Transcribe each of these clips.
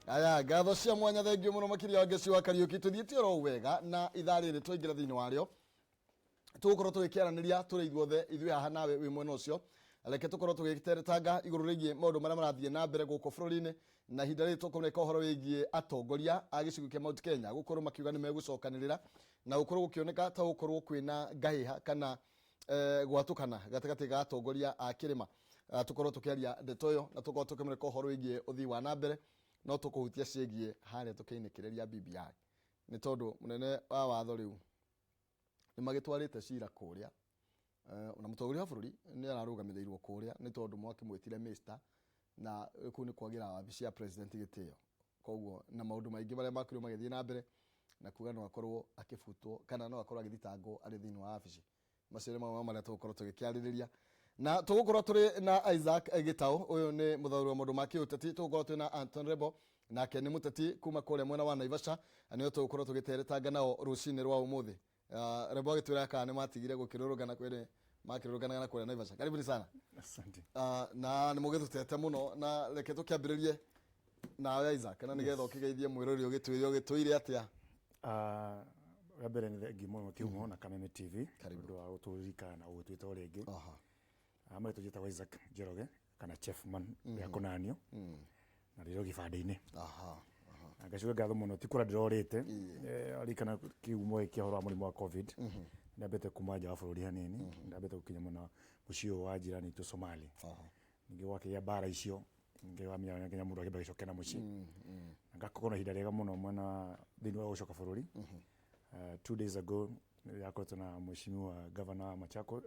Aya, ngatho cia mwanya, thengio mũno makĩria wa Ngeci wa Kariũki. Tũthiĩte oro wega na ithaa rĩrĩ twaingĩra thĩinĩ warĩo, tũgũkorwo tũgĩkĩaranĩria tũrĩ ithuothe, ithuĩ haha nawe wĩ mwena ũcio. Reke tũkorwo tũgĩteretanga igũrũ rĩgiĩ maũndũ marĩa marathiĩ na mbere gũkũ bũrũri-inĩ, na ihinda rĩrĩ tũkũmũrĩka ũhoro wĩgiĩ atongoria a gĩcigo kĩa Mount Kenya gũkorwo makiuga nĩ megũcokanĩrĩra na gũkorwo gũkĩoneka ta gũkorwo kwĩna ngahĩha kana gwatũkana gatagatĩ ga atongoria a kĩrĩma. Tũkorwo tũkĩaria ndeto ĩyo na tũkorwo tũkĩmũrĩka ũhoro wĩgiĩ ũthii wa na mbere, no tũkũhutia ciĩgiĩ harĩa tũkĩinĩkĩrĩria BBI, nĩ tondũ mũnene wa watho rĩu nĩ magĩtwarĩte cira kũrĩa, ona mũtongoria wa bũrũri nĩ ararũgamĩrĩirwo kũrĩa, nĩ tondũ mwakĩmwĩtire Mister, na kũu nĩ kwagĩra wabici ya president gĩtĩo. Koguo na maũndũ maingĩ marĩa makorirwo magĩthiĩ na mbere na kuga no akorwo akĩbutwo kana no akorwo agĩthitangwo arĩ thĩinĩ wa wabici, macio nĩ mamwe ma marĩa tũgũkorwo tũgĩkĩarĩrĩria. Na tũgũkorwo tũrĩ na Isaac Gĩtaũ, ũyũ nĩ mũthauri wa maũndũ ma kĩũteti. Tũgũkorwo twĩ na Anton Rebo, nake nĩ mũteti kuma kũrĩa mwena wa Naivasha, nĩo tũgũkorwo tũgĩteretanga nao rũcinĩ rwa ũmũthĩ. Rebo agĩtwĩra kana nĩ matigire gũkĩrũrũngana, kwĩrĩ makĩrũrũnganaga na kũrĩa Naivasha. Karibuni sana. Asante. Na nĩ mũgĩtũtete mũno, na reke tũkĩambĩrĩrie nawe Isaac, na nĩgetha ũkĩgeithie mwĩrori, ũgĩtwĩre ũgĩtũire atĩa. Wa mbere nĩ thengiũ mũno Kĩhumo na Kameme TV. Karibu. Ũndũ wa gũtũririkana na gũgĩtwĩta o rĩngĩ. Marĩtwa njĩtagwo Isaac Njoroge kana Chef Man rĩa kũnanio na rĩrĩ o gĩbandĩ-inĩ. Na ngacokia ngatho mũno, ti kũra ndĩrorĩte. Ririkana kiumo gĩkĩ ũhoro wa mũrimũ wa COVID, ndambĩte kuma nja wa bũrũri hanini, ndambĩte gũkinya mwena mũciĩ ũyũ wa jirani itũ Somali. Ningĩ gwakĩgĩa mbara icio, ningĩ wamenya nginya mũndũ akĩamba gĩcoke na mũciĩ. Na ngakorwo na ihinda rĩega mũno mwena thĩinĩ wa gũcoka bũrũri. 2 days ago nĩyakoretwo na mheshimiwa governor wa Machakos,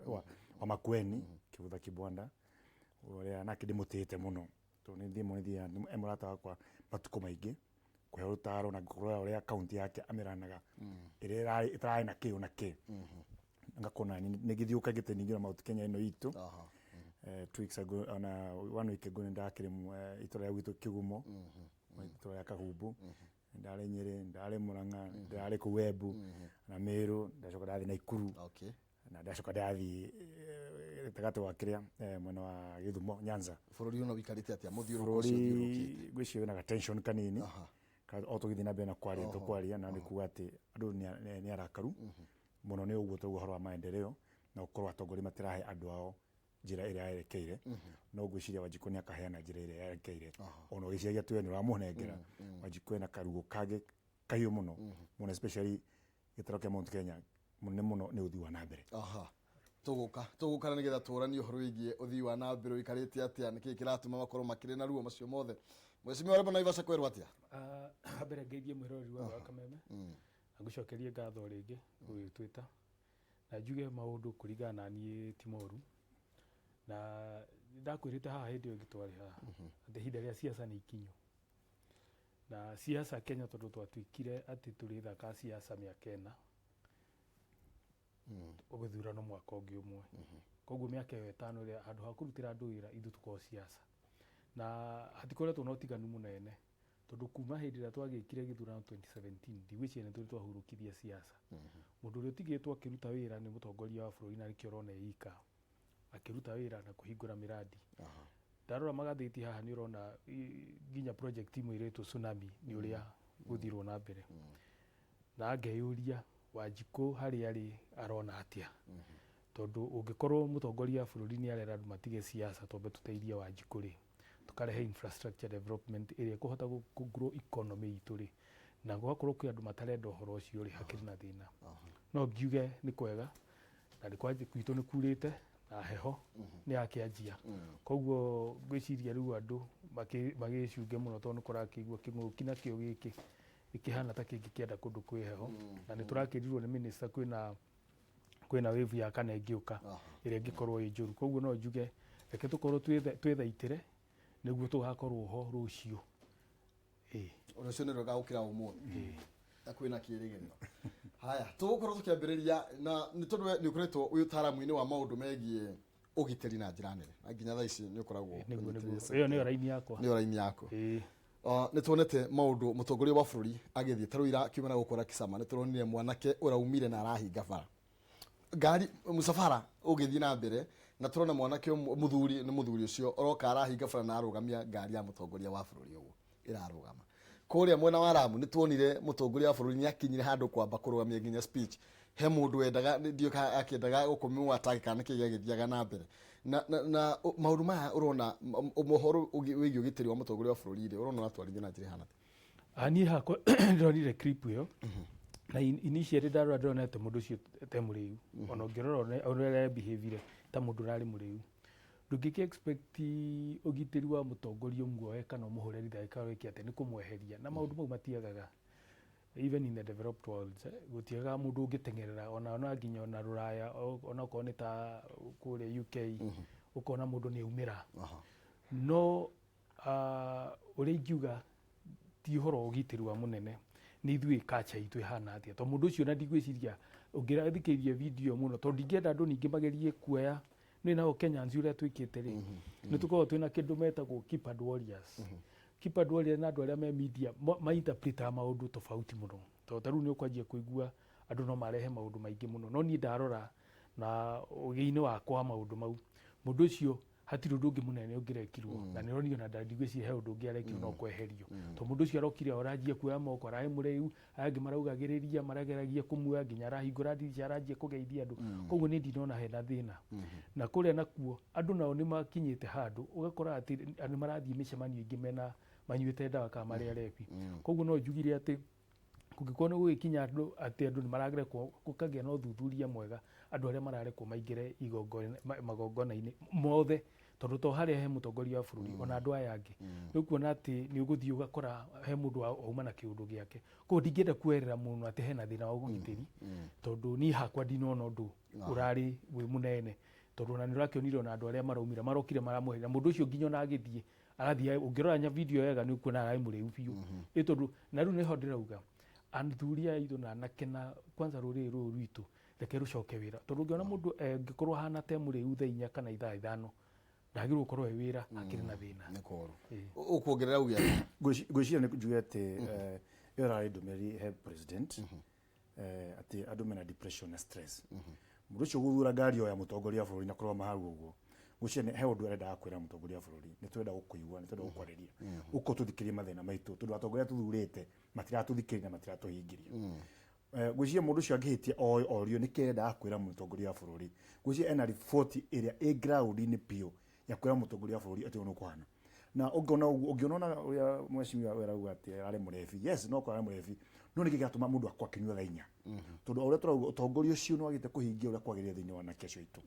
wa Makueni, Kivutha Kibwanda, ũrĩa nake ndĩmũtĩĩte mũno, tondũ nĩ thiĩ mũno thiaga e mũrata wakwa matukũ maingĩ kũhe ũtaro na kũrora ũrĩa kaunti yake amĩranaga ĩrĩa ĩtararĩ na kĩ ona kĩ. Ngakorwo na nĩ ngĩthiũkangĩte ningĩ na Mount Kenya ĩno itũ. 2 weeks ago, ona one week ago, nĩ ndakĩrĩ itũra rĩa gwitũ Kĩgumo, itũra rĩa Kahumbu, ndarĩ Nyĩrĩ, ndarĩ Murang'a, ndarĩ kũu Embu na Meru, ndacoka ndathiĩ Naikuru na ndacoka ndathiĩ gatagatĩ wa kĩrĩa mwena wa Gĩthumo, Nyanza. Bũrũri ũno wĩikarĩte atĩa, mũthiũrũrũko ũcio ũthiũrũrũkĩte? Bũrũri ngwĩciria wĩna ga tension kanini o tũgĩthiĩ na mbere na kwaria tũkwaria, na nĩ kuga atĩ andũ nĩ arakaru mũno nĩ ũguo tũguo ũhoro wa maendeleo na gũkorwo atongoria matirahe andũ ao njĩra ĩrĩa yerekeire. No ngwĩciria Wanjikũ nĩ akaheana njĩra ĩrĩa yerekeire, ona ũgĩciragia atĩ we nĩ ũramũnengera. Wanjikũ ena karuo kangĩ kahiũ mũno mũno, especially gĩtarũ kĩa Mount Kenya, mũnene mũno nĩ ũthii wa na mbere. Aha, tũgũka na nĩgetha tũranie ũhoro wĩgiĩ ũthii wa na mbere ũikarĩte atĩa, nĩkĩĩ kĩratũma makorwo makĩrĩ na ruo macio mothe. Mheshimiwa Rebo, Naivasha kwerwo atĩa? Wa mbere ngeithie mwĩroreri wothe wa Kameme na ngũcokerie ngatho rĩngĩ gũgĩtwĩta, na njuge maũndũ kũringana na niĩ ti moru, na ndakwĩrĩte haha hĩndĩ ĩyo ĩngĩ twarĩ haha atĩ ihinda rĩa siasa nĩ ikinyu. Na siasa Kenya, tondũ twatuĩkire atĩ tũrĩthaka siasa mĩaka 4, ũgĩthurano mwaka ũngĩ ũmwe, koguo mĩaka ĩyo 5 ĩrĩa handũ ha kũrutĩra andũ wĩra ithuĩ tũkorwo siasa, na hatikoretwo na ũtiganu mũnene, tondũ kuma hĩndĩ ĩrĩa twagĩkire gĩthurano 2017 ndigwĩciria nĩ tũrĩ twahurũkithia siasa. Mũndũ ũrĩa ũtigĩtwo akĩruta wĩra nĩ mũtongoria wa bũrũri, na nĩkĩo ũrona eika akĩruta wĩra na kũhingũra mĩrandi. Ndarora magathĩti haha nĩ ũrona nginya project imwe iretwo tsunami nĩ ũrĩa gũthirwo na mbere, na ngeyũria Wanjikũ harĩa arĩ arona atĩa, tondũ ũngĩkorwo mũtongoria wa bũrũri nĩ arera andũ matige siasa, twambe tũteithie Wanjikũ rĩ, tũkarehe infrastructure development ĩrĩa ĩkũhota kũ grow economy itũ rĩ, na gwakorwo kwĩ andũ matarenda ũhoro ũcio rĩ, hakĩrĩ na thĩna. No ngiuge nĩ kwega na nĩ gwitũ nĩ kurĩte na heho nĩ yakĩanjia, koguo ngwĩciria rĩu andũ magĩcunge mũno, tondũ nĩ kũrakĩigua kĩng'ũki nakĩo gĩkĩ gĩkĩhana ta kĩngĩkĩenda kũndũ kwĩ heho, na nĩ tũrakĩrirwo nĩ minister kwĩna wave ya kana ĩngĩũka ĩrĩa ĩngĩkorwo ĩ njũru. Koguo no njuge reke tũkorwo twĩthaitĩre nĩguo tũgakorwo ho rũciũ, ĩĩ. Rũciũ nĩ rwega gũkĩra ũmũthĩ na kwĩna kĩrĩgĩrĩro. Haya, tũgũkorwo tũkĩambĩrĩria na nĩ tondũ we nĩ ũkoretwo wĩ ũtaaramu-inĩ wa maũndũ megiĩ ũgitĩri na njĩra nene, na nginya thaa ici nĩ ũkoragwo Nĩguo nĩguo ũnyitĩrĩire. Ĩyo nĩyo raini yakwa. Nĩyo raini yaku. Ĩĩ. Nĩ tuonete maũndũ mũtongoria wa bũrũri agĩthiĩ ta rĩu ira akiuma na gũkũ Rakisama, nĩ tũronire mwanake ũraumire na arahinga bara, ngari mũcabara ũgĩthiĩ na mbere, na tũrona mwanake ũmwe, mũthuri, nĩ mũthuri ũcio ũroka arahinga bara na arũgamia ngari ya mũtongoria wa bũrũri ũguo ĩrarũgama. Kũrĩa mwena wa Lamu nĩ tuonire mũtongoria wa bũrũri nĩ akinyire handũ kwamba kũrũgamia nginya speech. He mũndũ wendaga, ndiũĩ kana akĩendaga gũkũmũ attack kana nĩkĩ gĩagĩthiaga na mbere. Na maũndũ maya ũrona mohoro wĩgiĩ ũgitĩri wa mũtongoria wa bũrũri rĩ, ũrona ũratwarithio na njĩra ĩhana atĩa? Ah, niĩ hakwa ndĩronire clip ĩyo na initially ndarora ndĩrona atĩ mũndũ ũcio te mũrĩu, ona ũngĩrora ũrĩa arebehavire ta mũndũ ũrarĩ mũrĩu. Ndũngĩkĩ expect ũgitĩri wa mũtongoria ũmuoe kana ũmũhũre rithathi kana wĩke atĩa, nĩ kũmweheria, na maũndũ mau matiagaga even in the developed world, gũtiagaga mũndũ ũngĩteng'erera ona nginya ona rũraya, ona okorwo nĩ ta kũrĩa UK, ũkona mũndũ nĩ aumĩra. No ũrĩa ingiuga ti ũhoro wa ũgitĩri wa mũnene, nĩ ithuĩ culture itũ ĩhana atĩa, tondũ mũndũ ũcio na ndigwĩciria ũngĩrathikĩrĩria video mũno, tondũ ndingĩenda andũ ningĩ magerie kuoya nĩ nao Kenyans ũrĩa twĩkĩte rĩ, nĩ tũkoragwo twĩna kĩndũ metagwo keypad warriors. Keypad warriors na andũ arĩa me media ma-interpretaga maũndũ tofauti mũno, tondũ ta rĩu nĩ ũkwanjia kũigua andũ no marehe maũndũ maingĩ mũno, no niĩ ndarora na ũgĩ-inĩ wakwa wa maũndũ mau, mũndũ ũcio hatirĩ ũndũ ũngĩ mũnene ũngĩrekirwo, na nĩ ũronio na ndigwĩciria he ũndũ ũngĩ arekirwo no kweherio, tondũ mũndũ ũcio arokire aranjia kuoya moko, ararĩ mũrĩu, aya angĩ maraugagĩrĩria, marageragia kũmuoya nginya arahingũra ndirica aranjia kũgeithia andũ. Koguo niĩ ndinona hena thĩna. Na kũrĩa nakuo andũ nao nĩ makinyĩte handũ ũgakora atĩ nĩ marathiĩ mĩcemanio ĩngĩ mena manyuĩte ndawa kana marĩ arebi. Koguo no njugire atĩ kũngĩkorwo nĩ gũgĩkinya andũ atĩ andũ nĩ mararekwo, gũkagĩa na ũthuthuria mwega andũ arĩa mararekwo maingĩre igongona magongona-inĩ mothe, tondũ to harĩa he mũtongoria wa bũrũri, ona andũ aya angĩ nĩ ũkuona atĩ nĩ ũgũthiĩ ũgakora he mũndũ wauma na kĩũndũ gĩake. Koguo ndingĩenda kuoerera mũno atĩ hena thĩna wa ũgitĩri, tondũ niĩ hakwa ndinona ũndũ ũrarĩ wĩ mũnene, tondũ ona nĩ ũrakĩonire ona andũ arĩa maraumire marokire maramweheria mũndũ ũcio, nginya ona agĩthiĩ arathiĩ, ũngĩrora nya video wega nĩ ũkuona ararĩ mũrĩu biũ. Ĩ tondũ na rĩu nĩho ndĩrauga athuri aya aitũ na anake na kwanza rũrĩrĩ rũrũ rwitũ reke rũcoke wĩra, tondũ ũngĩona mũndũ angĩkorwo ahana te mũrĩu thaa 4 kana ithaa 5 ndagĩrĩirwo gũkorwo e wĩra akĩrĩ na thĩna. Nĩ koru. Ũkuongerera uge atĩa? Ngwĩciria nĩ njuge atĩ ĩyo ĩrarĩ ndũmĩrĩri he president atĩ andũ mena depression na stress. Mũndũ ũcio gũthura ngari ĩyo ya mũtongoria wa bũrũri na kũrũgama hau ũguo, ngwĩciria he ũndũ arendaga kwĩra mũtongoria wa bũrũri: nĩ tũrenda gũkũigua, nĩ tũrenda gũkwarĩria, ũka ũtũthikĩrie mathĩna maitũ, tondũ atongoria tũthurĩte matiratũthikĩrĩria na matiratũhingĩria. Ngwĩciria mũndũ ũcio angĩhĩtia orio nĩkĩ arendaga kwĩra mũtongoria wa bũrũri, ngwĩciria ena riboti ĩrĩa ĩ ground-inĩ biũ ya kwĩra mũtongoria wa bũrũri atĩ ũyũ nĩ ũkũhana. Na ũngĩona ũguo, ũngĩona ona ũrĩa mheshimiwa we arauga atĩ ararĩ mũrebi, yes, no akorwo ararĩ mũrebi, no nĩkĩ kĩratũma mũndũ akorwo akĩnyua thaa 4? Tondũ o ũrĩa tũrauga, ũtongoria ũcio nĩ wagĩte kũhingia ũrĩa kwagĩrĩire thĩinĩ wa anake acio aitũ.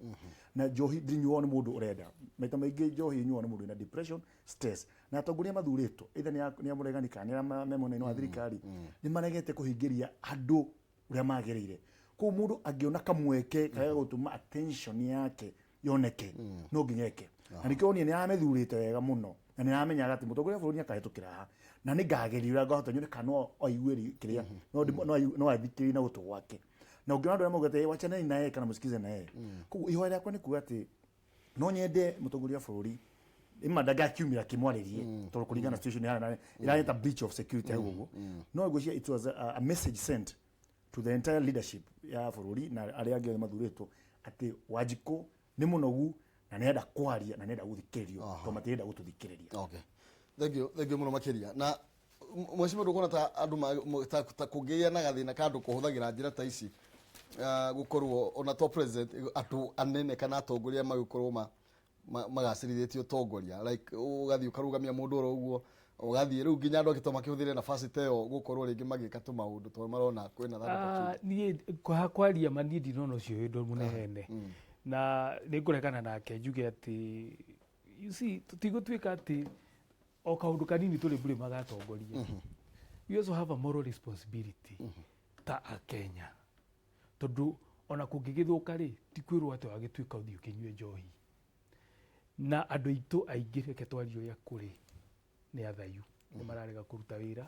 Na njohi ndĩnyuagwo nĩ mũndũ ũrenda, maita maingĩ njohi ĩnyuagwo nĩ mũndũ wĩna depression, stress. Na atongoria mathurĩtwo either nĩ a mũregani kana nĩ arĩa me mwena-inĩ wa thirikari nĩ maregete kũhingĩria andũ ũrĩa magĩrĩire. Koguo mũndũ angĩona kamweke karĩa gũtũma attention yake yoneke, no nginya eke. Na nĩkĩo onire nĩ aramĩthurĩte wega mũno, na nĩ aramenyaga atĩ mũtongoria wa bũrũri nĩ akahĩtũkĩra haha na nĩ ngageria ũrĩa ngahota nyone kana no aigue kĩrĩa no athikĩrĩrie na gũtũ gwake. Na ũngĩona andũ arĩa maugĩte, "Wachaneni na yeye kana msikize na yeye." Koguo ihoya rĩakwa nĩ kuga atĩ no nyende mũtongoria wa bũrũri ima ndangĩakiumĩra kĩmwarĩrie, tondũ kũringana na situation ĩhana ĩrareta breach of security hau ũguo, no ngwĩciria it was a message sent to the entire leadership ya bũrũri na arĩa angĩ othe mathurĩtwo atĩ Wanjikũ nĩ mũnogu na nĩarenda kwaria na nĩarenda gũthikĩrĩrio, tondũ matirenda gũtũthikĩrĩria. Okay, thank you, thank you mũno makĩria. Na mheshimiwa, ndũkuona ta andũ ta kũngĩgĩa na gathĩna ka andũ kũhũthagĩra njĩra ta ici, gũkorwo ona to president, andũ anene kana atongoria magĩkorwo magacĩrithĩtie ũtongoria, like ũgathiĩ ũkarũgamia mũndũ oro ũguo, ũgathiĩ rĩu nginya andũ angĩ to makĩhũthĩre nafasi ta ĩyo gũkorwo rĩngĩ magĩka tũmaũndũ tondũ marona kwĩna that opportunity? Niĩ kwaria ma niĩ ndinona ũcio wĩ ũndũ mũnene, na nĩ ngũregana nake njuge atĩ you see, tũtigũtuĩka atĩ o kaũndũ kanini tũrĩ mbũrĩ magatongoria. We also have a moral responsibility ta akenya, tondũ ona kũngĩgĩthũka rĩ, ti kwĩrwo atĩ wagĩtuĩka ũthiĩ ũkĩnyue njohi. Na andũ aitũ aingĩ, reke twarie ũrĩa kũrĩ, nĩ athayu, nĩ mararega kũruta wĩra,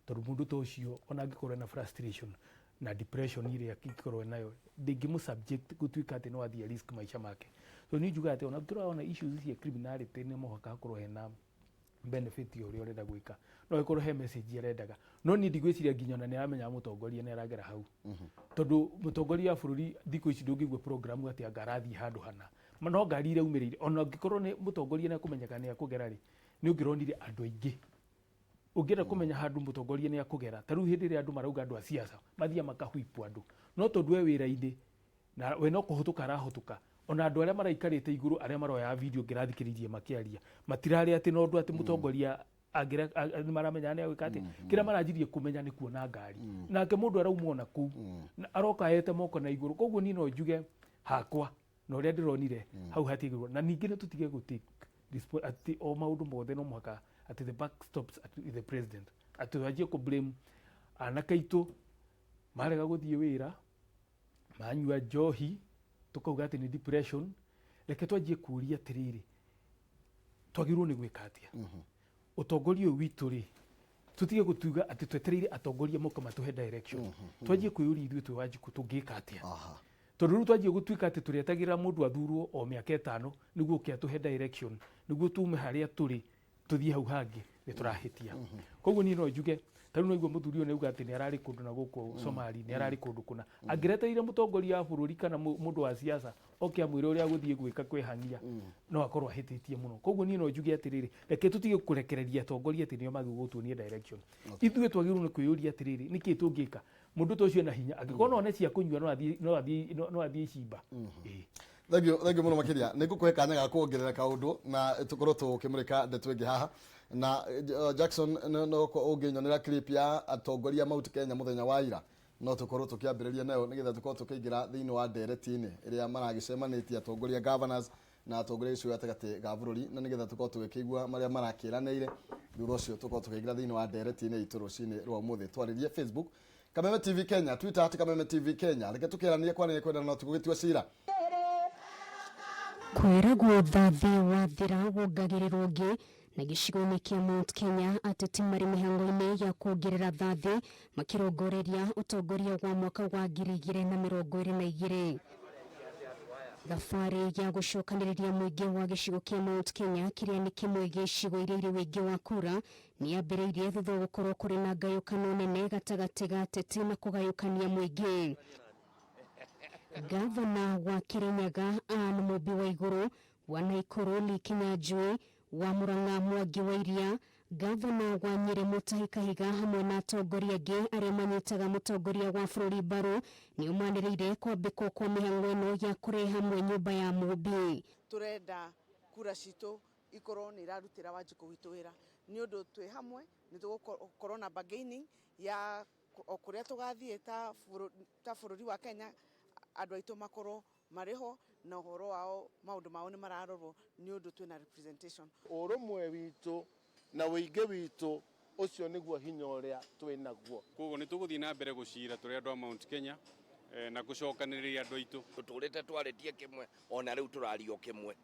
tondũ mũndũ ta ũcio ona angĩkorwo ena frustration na depression ĩrĩa angĩkorwo nayo, ndĩngĩmũ subject gũtuĩka atĩ no athiĩ risk maica make. So niĩ njugaga atĩ ona tũrona issues cia criminality, nĩ mũhaka hakorwo hena benefit ya ũrĩa ũrenda gwĩka, no ĩkorwo he message arendaga. No niĩ ndigwĩciria nginya ona nĩ aramenya mũtongoria nĩ aragera hau, tondũ mũtongoria wa bũrũri thikũ ici ndũngĩigua program atĩ anga arathiĩ handũ hana. No ngari iria aumĩrĩire, ona angĩkorwo nĩ mũtongoria nĩ akũmenyeka nĩ akũgera rĩ, nĩ ũngĩronire andũ aingĩ. Ũngĩenda kũmenya handũ mũtongoria nĩ akũgera, ta rĩu hĩndĩ ĩrĩa andũ marauga andũ a siasa mathiaga makahwipwo andũ, no tondũ we wĩra-inĩ na we no kũhũtũka arahũtũka, ona andũ arĩa maraikarĩte igũrũ arĩa maroyaga video ngĩrathikĩrĩirie makĩaria matirarĩ atĩ na ũndũ atĩ mũtongoria nĩ maramenya nĩ agwĩka atĩ kĩrĩa maranjirie kũmenya nĩ kuona ngari nake mũndũ arauma ona kũu na aroka ete moko na igũrũ. Koguo niĩ no njuge hakwa na ũrĩa ndĩronire hau hatiagĩrĩirwo, na ningĩ nĩ tũtige gũ take atĩ o maũndũ mothe no mũhaka atĩ the buck stops at the president, atĩ wanjie kũ blame anake aitũ marega gũthiĩ wĩra, manyua njohi, tũkauga atĩ nĩ depression. Reke twanjie kũria atĩrĩrĩ, twagĩrĩirwo nĩ gwĩka atĩa? Ũtongoria ũyũ witũ rĩ, tũtige gũtuga atĩ twetereire atongoria moke matũhe direction. Twanjie kwĩyũria ithuĩ twĩ Wanjikũ tũngĩka atĩa, tondũ rĩu twanjie gũtuĩka atĩ tũrĩetagĩrĩra mũndũ athurwo o mĩaka 5 nĩguo oke atũhe direction nĩguo tume harĩa tũrĩ tũthiĩ hau hangĩ, nĩ tũrahĩtia. Koguo niĩ no njuge ta rĩu naigua mũthuri ũyũ nĩauga atĩ nĩ ararĩ kũndũ na gũkũ Somali, nĩ ararĩ kũndũ kũna, angĩretereire mũtongoria wa bũrũri kana mũndũ wa siasa oke amwĩre ũrĩa agũthiĩ gwĩka kwĩhang'ia, no akorwo ahĩtĩtie mũno. Koguo niĩ no njuge atĩrĩrĩ, reke tũtige kũrekereria atongoria atĩ nĩo magĩrĩirwo gũtuonia direction. Ithuĩ twagĩrĩirwo nĩ kwĩyũria atĩrĩrĩ, nĩkĩĩ tũngĩka? Mũndũ ta ũcio ena hinya, angĩkorwo no one cia kũnyua, no athiĩ icimba. Ĩĩ. Thank you, thank you mũno makĩria. Nĩ ngũkũhe kanya ga kuongerera kaũndũ na tũkorwo tũkĩmũrĩka ndeto ĩngĩ haha na Jackson, no ũngĩnyonera clip ya atongoria Mount Kenya mũthenya wa ira, no tũkorwo tũkĩambĩrĩria nayo nĩgetha tũkorwo tũkĩingĩra thĩinĩ wa ndereti-inĩ ĩrĩa maragĩcemanĩtie atongoria governors na atongoria gĩcigo gatagatĩ ga bũrũri, na nĩgetha tũkorwo tũgĩkĩigua marĩa marakĩranĩire. Thutha ũcio tũkorwo tũkĩingĩra thĩinĩ wa ndereti-inĩ itũ rũcinĩ rwa ũmũthĩ. Twarĩrie Facebook Kameme TV Kenya, Twitter @KamemeTV Kenya. Reke tũkĩranie kwanĩria kwendana no tũgũgĩtua cira. Kwĩragwo thathi wathira wongagĩrĩrwo ũngĩ, na gĩcigo-inĩ kĩa Mount Kenya ateti marĩ mĩhang'o-inĩ ya kuongerera thathi makĩrongoreria ũtongoria wa mwaka wa 2022. Thabarĩ ya gũcokanĩrĩria mũingĩ wa gĩcigo kĩa Mount Kenya, kĩrĩa nĩ kĩmwe gĩa icigo iria irĩ wĩingĩ wa kura, nĩ yambĩrĩirie thutha wa gũkorwo kũrĩ na ngayũkano nene gatagatĩ ga ateti na kũgayũkania mũingĩ. Gavana wa Kirinyaga Anne Mũmbi wa Igũrũ, wa Naikuru Lee Kinyanjui, wa Murang'a Mwangi wa Iria, gavana wa Nyĩrĩ Mutahi Kahiga hamwe na atongoria angĩ arĩa manyitaga mũtongoria wa bũrũri mbaru nĩo manĩrĩire kwambĩkwo kwa mĩhang'o ĩno ya kũrehe hamwe nyũmba ya Mũmbi. Turenda kura citũ ikorwo nĩ irarutĩra Wanjikũ witũ wĩra, nĩ ũndũ twĩ hamwe nĩ tũgũkorwo na bargaining ya o kũrĩa tũgathiĩ ta bũrũri wa Kenya, andũ aitũ makorwo marĩ ho na ũhoro wao, maũndũ mao nĩ mararorwo nĩ ũndũ twĩna representation. Ũrũmwe witũ na ũingĩ witũ, ũcio nĩguo hinya ũrĩa twĩ naguo. Koguo nĩ tũgũthiĩ na mbere gũcira tũrĩ andũ a Mount Kenya na gũcokanĩrĩria andũ aitũ. Tũtũrĩte twarĩtie kĩmwe, ona rĩu tũraria o kĩmwe.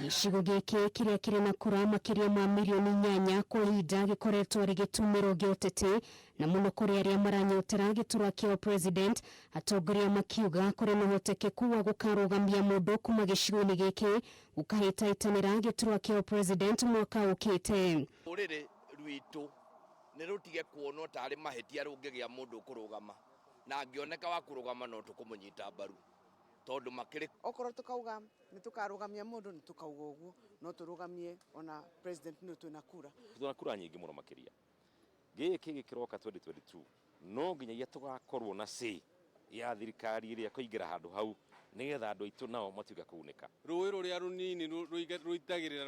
Gĩcigo gĩkĩ kĩrĩa kĩrĩ na kura makĩria ma mirioni 8 kwa ihinda gĩkoretwo arĩ gĩtumĩro gĩa ũteti na mũno kũrĩ arĩa maranyotera gĩturwa kĩa president, atongoria makiuga kũrĩ na ũhotekeku wa gũkarũgamia mũndũ kuma gĩcigo-inĩ gĩkĩ gũkahĩtahĩtanĩra gĩturwa kĩa president mwaka ũkĩte. Rũrĩrĩ rwitũ nĩ rũtige kuonwo tarĩ mahĩtia rũngĩgĩa mũndũ ũkũrũgama, na angĩoneka wa kũrũgama no tũkũmũnyita mbaru tondũ makĩrĩ. Okorwo tukauga nĩ tũkarũgamia mũndũ, nĩ tũkauga ũguo, no tũrũgamie ona president nĩ twĩna kura. Twĩna kura nyingĩ mũno makĩria. Gĩkĩ gĩkĩroka 2022, no nginyagia tũgakorwo na say ya thirikari ĩrĩa ĩkũingĩra handũ hau nĩgetha andũ aitũ nao matuĩke kũgunĩka. Rũĩ rũrĩa rũnini rũitagĩrĩra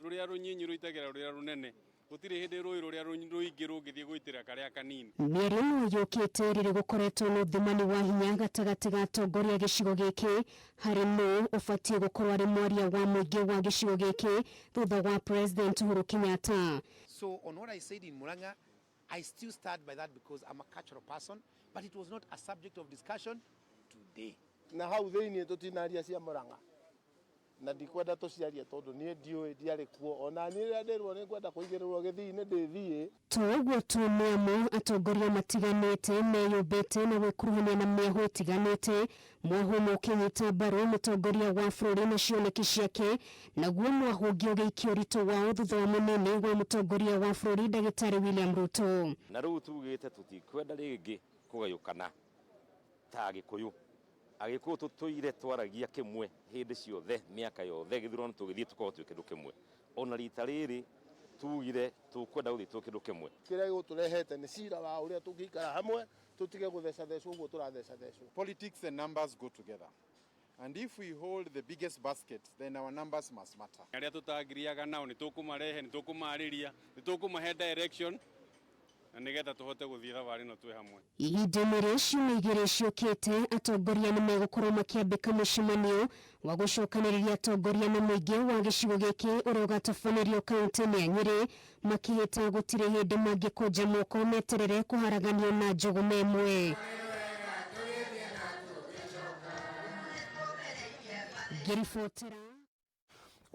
rũrĩa rũnyinyi, rũitagĩrĩra rũrĩa rũnene. Gũtirĩ hĩndĩ rũĩ rũrĩa rũingĩ rũngĩthiĩ gũitĩrĩra karĩa kanini. Mĩario ĩno yũkĩte rĩrĩ gũkoretwo na ũthimani wa hinya gatagatĩ ga atongoria a gĩcigo gĩkĩ harĩ nũ ũbatiĩ gũkorwo arĩ mwaria wa mũingĩ wa gĩcigo gĩkĩ thutha wa President Uhuru Kenyatta. So on what I said in Murang'a, I still stand by that because I'm a cultural person, but it was not a subject of discussion today. Na hau thĩinĩ tũtinaria cia Murang'a na ndikwenda tũciarie tondũ niĩ ndiũĩ, ndiarĩ kuo. Ona niĩ rĩrĩa ndĩrwo nĩ ngwenda kũigĩrĩrwo gĩthii-inĩ ndĩthiĩ. To ũguo tu, nĩ amu atongoria matiganĩte meyũmbĩte na gwĩkuruhania na mĩahũ ĩtiganĩte, mwahũ ũmwe ũkĩnyita mbaru mũtongoria wa bũrũri na cioneki ciake, naguo mwahũ ũngĩ ũgĩikia ũritũ wao thutha wa mũnini wa mũtongoria wa bũrũri Ndagĩtarĩ William Ruto. Na rĩu tugĩte tũtikwenda rĩngĩ kũgayũkana ta Agĩkũyũ. Agĩkũyũ tũtũire twaragia kĩmwe hĩndĩ ciothe, mĩaka yothe, gĩthurano tũgĩthiĩ tũkorwo twĩ kĩndũ kĩmwe. Ona rita rĩrĩ Tugire tũkwenda gũthiĩ twĩ kĩndũ kĩmwe. Kĩrĩa gĩgũtũrehete nĩ cira wa ũrĩa tũngĩikara hamwe tũtige gũthecathecwo ũguo tũrathecathecwo. Politics and numbers go together. And if we hold the biggest basket, then our numbers must matter. Arĩa tũtangiriaga nao nĩ tũkũmarehe, nĩ tũkũmarĩria, nĩ tũkũmahe direction na nĩgetha tũhote gũthiĩ thabarĩ ĩno twĩ hamwe. Ihinda-inĩ rĩa ciumia igĩrĩ ciũkĩte, atongoria nĩ megũkorwo makĩambĩka mũcemanio wa gũcokanĩrĩria atongoria na mũingĩ wa gĩcigo gĩkĩ ũrĩa ũgatabanĩrio kaunti-inĩ ya Nyĩrĩ, makĩhĩta gũtirĩ hĩndĩ mangĩkũnja moko meterere kũharaganio na njũgũma ĩmwe. Ngĩribotera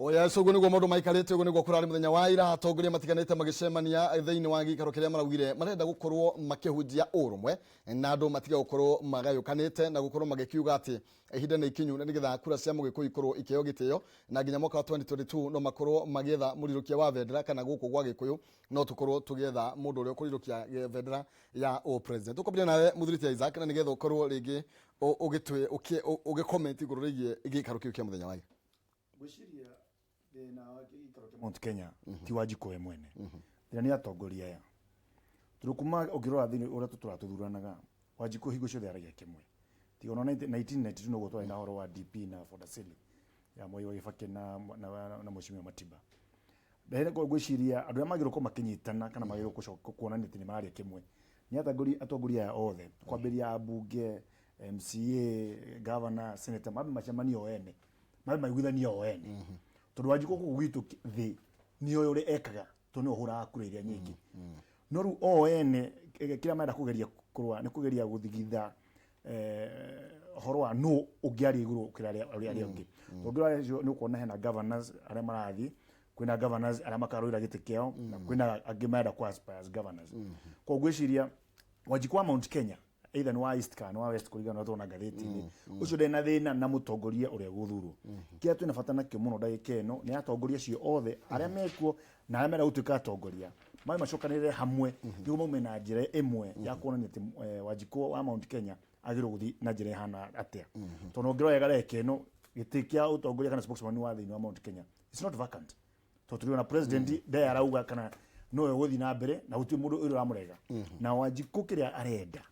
Oya so uguo niguo maundu maikarite, uguo niguo kurari muthenya wa ira, atongoria matiganite magicemania thiini wa giikaro kiria maraugire marenda gukorwo makihunjia urumwe na andu matige gukorwo magayukanite na gukorwo magikiuga ati ihinda nĩ ikinyu na nigetha kura cia Mũgĩkũyũ ikorwo ikĩheo gĩtĩo na nginya mwaka wa 2022 no makorwo magĩetha mũrirũkia wa bendera, kana gũkũ gwa Gĩkũyũ no tũkorwo tũgĩetha mũndũ ũrĩa ũkũrirũkia bendera ya o president. Tũkwambĩrĩria nawe, Mũthuri Isaac, na nĩgetha ũkorwo rĩngĩ ũgĩ comment igũrũ rĩgiĩ gĩikaro kĩu kĩa mũthenya wa ira. Ngwĩciria thĩna wa gĩikaro kĩa Mount Kenya ti Wanjikũ we mwene, thĩna nĩ atongoria aya, tondũ kuma ũngĩrora thĩinĩ ũrĩa tũtũra tũthuranaga, Wanjikũ hingo ciothe aragia kĩmwe, tiga ona 1992 noguo twarĩ na ũhoro wa DP na Ford-Asili ya Mwai wa Kibaki na Mheshimiwa Matiba. Ndahĩra ngwĩciria andũ arĩa magĩrĩirwo gũkorwo makĩnyitana kana magĩrĩirwo gũcoka kuonania atĩ nĩ mararia kĩmwe nĩ atongoria aya othe, kwambĩrĩria ambunge, MCA, governor, senator, mambe macemanie o ene, mambe maiguithanie o ene, tondũ Wanjikũ gũkũ gwitũ thĩ nĩoĩ ũrĩa ekaga, tondũ nĩwe ũhũraga kura iria nyingĩ. No rĩu o ene kĩrĩa marenda kũgeria kũrũa nĩ kũgeria gũthigitha ũhoro wa nũ ũngĩaria igũrũ gũkĩra arĩa angĩ. Tondũ ũngĩrora acio nĩ ũkuona hena governors arĩa marathiĩ, kwĩna governors arĩa makarũĩra gĩtĩ kĩao, na kwĩna angĩ marenda kũ aspire as governors. Koguo ngwĩciria Wanjikũ wa Mount Kenya, either nĩ wa East kana nĩ wa West, kũringana na ũrĩa tũrona ngathĩti-inĩ, ũcio ndarĩ na thĩna na mũtongoria ũrĩa gũthurwo. Kĩrĩa twĩna bata nakĩo mũno ndagĩka ĩno nĩ atongoria acio othe arĩa mekuo na arĩa marenda gũtuĩka atongoria mabe macokanĩrĩre hamwe nĩguo maume na njĩra ĩmwe ya kuonania atĩ Wanjikũ wa Mount Kenya agĩrĩirwo gũthiĩ na njĩra ĩhana atĩa, tondũ ũngĩrora wega ndagĩka ĩno gĩtĩ kĩa ũtongoria kana spokesman wa thĩinĩ wa Mount Kenya, it's not vacant, tondũ tũrĩ ona president ndarĩ arauga kana nowe ũgũthiĩ na mbere, na gũtirĩ mũndũ ũrĩa ũramũrega. Na Wanjikũ kĩrĩa arenda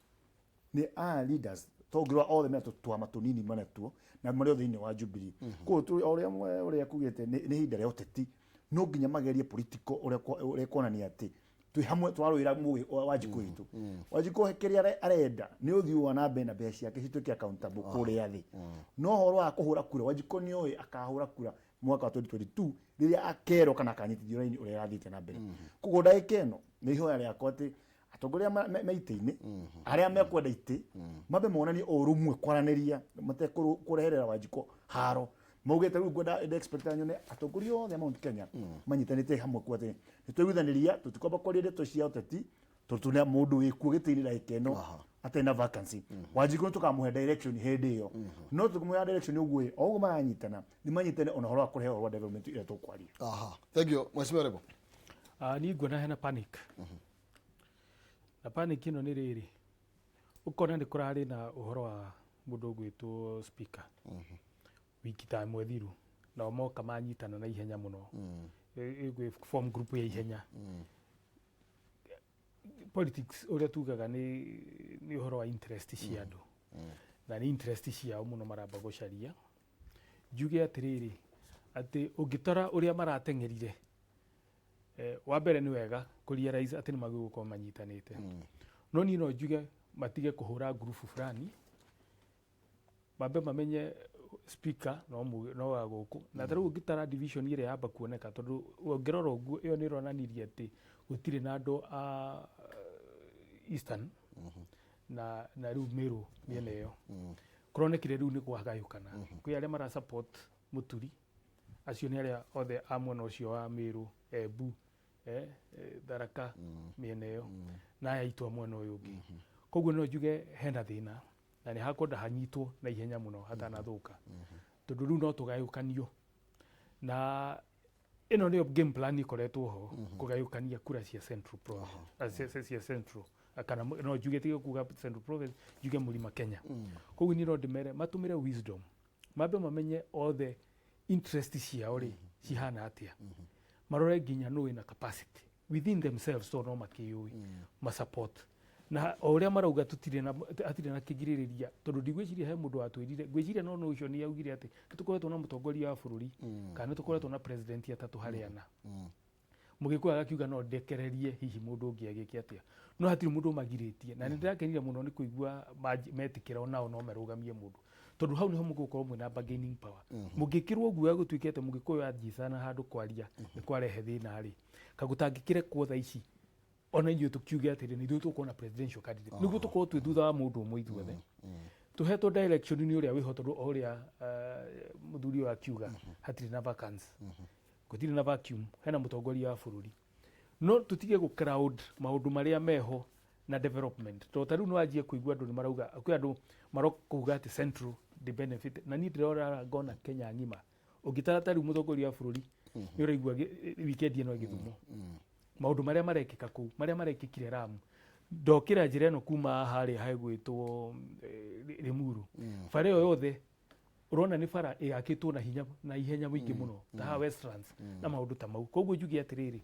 nĩ a leaders, to ũngĩrora othe mena tũtwama tũnini manatuo na marĩ othe thĩinĩ wa Jubilee. Koguo o ũrĩa ũrĩa kugĩte nĩ ihinda rĩa ũteti, no nginya magerie political ũrĩa kuonania atĩ twĩ hamwe twarũĩra mũgĩ Wanjikũ witũ. Wanjikũ kĩrĩa arenda nĩ ũthiĩ wa na mbere na mbeca ciake cituĩke accountable kũrĩa thĩ, no ũhoro wa kũhũra kura, Wanjikũ nĩoĩ akahũra kura mwaka wa 2022 rĩrĩa akerwo kana akanyitithio raini ũrĩa ĩrathiĩte na mbere. Koguo ndagĩka ĩno nĩ ihoya rĩakwa atĩ atongoria me itĩ-inĩ, arĩa mekwenda itĩ, mambe monanie ũrũmwe kwaranĩria matekũreherera Wanjikũ haro maugĩte. Rĩu ngwenda ndĩ expect nyone atongoria othe a Mount Kenya manyitanĩte hamwe kuga atĩ nĩ twaiguithanĩria, tũtikwamba kwaria ndeto cia ũteti tondũ tũna mũndũ wĩkuo gĩtĩ-inĩ ndagĩka ĩno atarĩ na vacancy. Wanjikũ nĩ tũkamũhe direction hĩndĩ ĩyo, no tũkĩmũhe direction ũguo ĩ, o ũguo maranyitana nĩ manyitane ona ũhoro wa kũrehe ũhoro wa development ĩrĩa tũkwaria. Aha, thank you, Mheshimiwa Rebo. Ah, niĩ nguona hena panic, na panic ĩno nĩ rĩrĩ, ũkona nĩ kũrarĩ na ũhoro wa mũndũ ũgwĩtwo speaker wiki ta ĩmwe thiru, nao moka manyitana na ihenya mũno, ĩgwĩ form group ya ihenya. Politics, ũrĩa tugaga, nĩ ũhoro wa interest cia andũ, na nĩ interest ciao mũno maramba gũcaria. Njuge atĩrĩrĩ, atĩ ũngĩtara ũrĩa marateng'erire, wa mbere nĩ wega kũ realize atĩ nĩ magĩrĩirwo gũkorwo manyitanĩte, no niĩ no njuge matige kũhũra ngurubu fulani, mambe mamenye speaker no wa gũkũ. Na ta rĩu ũngĩtara division ĩrĩa yamba kuoneka, tondũ ũngĩrora ũguo ĩyo nĩ ĩronanirie atĩ gũtirĩ na andũ a Eastern na rĩu Meru, mĩena ĩyo kũronekire rĩu nĩ kwagayũkana. Kwĩ arĩa mara support Mũturi, acio nĩ arĩa othe a mwena ũcio wa Meru, Embu, Tharaka, mĩena ĩyo, na aya aitũ a mwena ũyũ ũngĩ. Koguo no njuge hena thĩna na nĩ hakwenda hanyitwo na ihenya mũno hatanathũka, tondũ rĩu no tũgayũkanio, na ĩno nĩyo game plan ĩkoretwo ho, kũgayũkania kura cia Central Province, cia Central, kana no njuge tige kuga Central Province, njuge Mũrima Kenya. Koguo niĩ no ndĩmere matũmĩre wisdom, mambe mamenye othe interest ciao rĩ cihana atĩa. Marore nginya nũ wĩna capacity within themselves, tondũ no makĩyũĩ ma support na o ũrĩa marauga tũtirĩ na, hatirĩ na kĩgirĩrĩria, tondũ ndigwĩciria he mũndũ watwĩrire. Ngwĩciria no nũ ũcio nĩ augire atĩ nĩ tũkoretwo na mũtongoria wa bũrũri kana nĩ tũkoretwo na president atatũ harĩ ana. Mũgĩkũyũ agakiuga no ndekererie hihi mũndũ ũngĩ agĩke atĩa, no hatirĩ mũndũ ũmagirĩtie. Na nĩ ndĩrakenire mũno nĩ kũigua metĩkĩra onao no marũgamie mũndũ, tondũ hau nĩho mũgũkorwo mwĩna bargaining power. Mũngĩkĩrwo guoya gũtuĩke atĩ mũgĩkũyũ anjicana handũ kwaria nĩ kwarehe thĩna rĩ, kagũtangĩkĩrekwo thaa ici ona ithuĩ tũkiuge atĩrĩ, nĩ ithuĩ tũgũkorwo na presidential candidate, nĩguo tũkorwo twĩ thutha wa mũndũ ũmwe ithuothe tũhetwo direction nĩ ũrĩa wĩho, tondũ o ũrĩa mũthuri ũyũ akiuga, hatirĩ na vacancy, gũtirĩ na vacuum, hena mũtongoria wa bũrũri. No tũtige gũ crowd maũndũ marĩa meho na development, tondũ ta rĩu nĩ wanjia kũigua andũ nĩ marauga, kwĩ andũ marokuga atĩ Central ndĩ benefit, na niĩ ndĩrora ngona Kenya ng'ima ũngĩtara ta rĩu mũtongoria wa bũrũri nĩ ũraigua weekend ĩno ĩgĩthumo maũndũ marĩa marekĩka kũu, marĩa marekĩkire Lamu. Ndokĩra njĩra ĩno kuma harĩa hegwĩtwo Limuru, bara ĩyo yothe ũrona nĩ bara ĩgakĩtwo na hinya na ihenya mũingĩ mũno ta haha Westlands na maũndũ ta mau. Koguo njuge atĩrĩrĩ,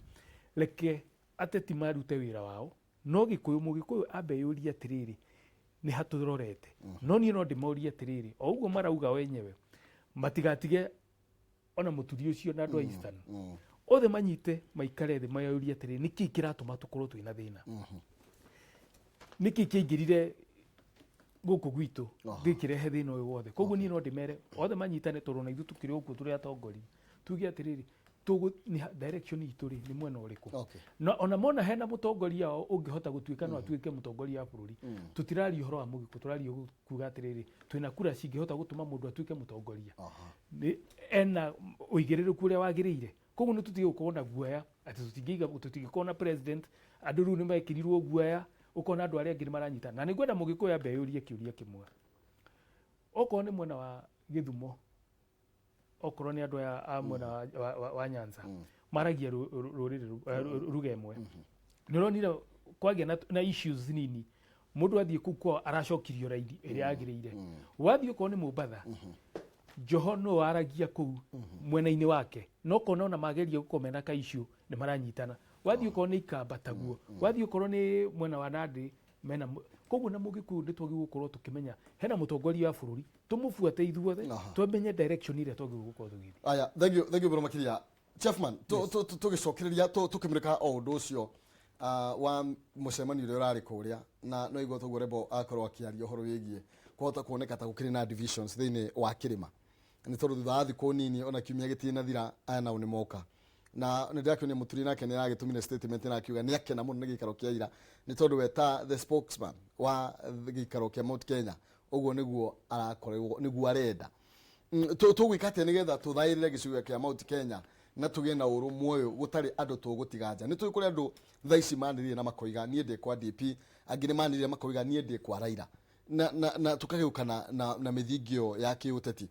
reke ateti marute wĩra wao, no gĩkũyũ, mũgĩkũyũ ambe yũrie atĩrĩrĩ, nĩ hatũrorete? No niĩ no ndĩmorie atĩrĩrĩ, o ũguo marauga wenyewe, matigatige ona mũturi ũcio na andũ a Eastern othe manyite maikare thĩ mayũrie atĩrĩrĩ, nĩkĩ kĩratũma tũkorwo twĩna thĩna? Nĩkĩ kĩaingĩrire gũkũ gwitũ gĩkĩrehe thĩna ũyũ wothe? Koguo niĩ no ndĩmere othe manyitane, tondũ na ithuĩ tũkĩrĩ ũguo tũrĩ atongoria, tuge atĩrĩrĩ, direction itũ rĩ nĩ mwena ũrĩkũ? Na ona mona hena mũtongoria wao ũngĩhota gũtuĩka no atuĩke mũtongoria wa bũrũri, tũtiraria ũhoro wa mũgĩkũ, tũraria kuga atĩrĩrĩ, twĩna kura cingĩhota gũtũma mũndũ atuĩke mũtongoria. Nĩ ena ũigĩrĩrĩku ũrĩa wagĩrĩire. Koguo nĩ tũtige gũkorwo na guoya atĩ tũtingĩiga, tũtingĩkorwo na president. Andũ rĩu nĩ mekĩrirwo guoya, ũkona andũ arĩa angĩ nĩ maranyitana. Na nĩ ngwenda mũgĩkũyũ ambe eyũrie kĩũria kĩmwe, okorwo nĩ mwena wa Gĩthumo, okorwo nĩ andũ aya a mwena wa Nyanza maragia rũrĩrĩ ruga ĩmwe, nĩ ũronire kwagĩa na issues nini, mũndũ athiĩ kũu kwao aracokirio raini ĩrĩa yagĩrĩire. Wathiĩ okorwo nĩ Mombatha, Joho no aragia kũu mwena-inĩ wake, no kona ona mageria gũkorwo mena ka issue nĩ maranyitana. Wathiĩ okorwo nĩ Ikamba taguo, wathiĩ okorwo nĩ mwena wa Nandi mena koguo na mũgĩkũyũ nĩ twagĩrĩirwo gũkorwo tũkĩmenya hena mũtongoria wa bũrũri, tũmũbuate ithuothe, tũmenye direction ĩrĩa twagĩrĩirwo gũkorwo tũgĩthiĩ. Aya, thank you, thank you mũno makĩria, Chefman. Tũgĩcokereria tũkĩmũrĩka o ũndũ ũcio wa mũcemanio ũrĩa ũrarĩ kũrĩa, na no igua toguo Rebo akorwo akĩaria ũhoro wĩgiĩ kũhota kuoneka ta gũkĩrĩ na divisions thĩinĩ wa kĩrĩma, nĩ tondũ thutha wa thikũ nini ona kiumia gĩtinathira aya nao nĩ moka. Na nĩ ndĩrakĩonia mũturi nake nĩ aragĩtũmire statement na akiuga nĩ akena mũno nĩ gĩikaro kĩa ira, nĩ tondũ we ta the spokesman wa gĩikaro kĩa Mount Kenya, ũguo nĩguo arakorwo, nĩguo arenda. Tũgwĩka atĩa nĩgetha tũthaĩrĩre gĩcigo kĩa Mount Kenya na tũgĩe na ũrũmwe ũyũ gũtarĩ andũ tũgũtiga nja? Nĩ tũĩ kũrĩ andũ thaa ici manĩrĩire na makoiga niĩ ndĩ kwa DP, angĩ nĩ manĩrĩire makoiga niĩ ndĩ kwa Raila, na tũkagĩũka na mĩthingi ĩyo ya kĩũteti.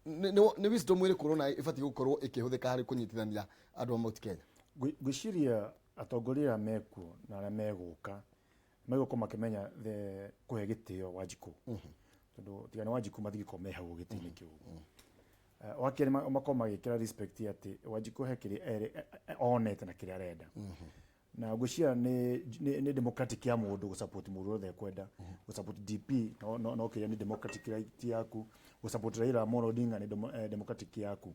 Nĩ wisdom ĩrĩkũ ũrona ĩbatiĩ gũkorwo ĩkĩhũthĩka harĩ kũnyitithania andũ a Mount Kenya? Ngwĩciria atongoria arĩa mekuo na arĩa megũka megũkorwo makĩmenya the kũhe gĩtĩo Wanjikũ, tondũ tiga nĩ Wanjikũ matingĩkorwo me hau gĩtĩ-inĩ kĩu. Wa kerĩ, makorwo magĩkĩra respect atĩ Wanjikũ he kĩrĩa onete na kĩrĩa arenda, na ngwĩciria nĩ democratic ya mũndũ gũ support mũndũ wothe ekwenda. Gũ support DP no kĩrĩa nĩ democratic right yaku, gũ support Raila Amolo Odinga nĩ democratic yaku.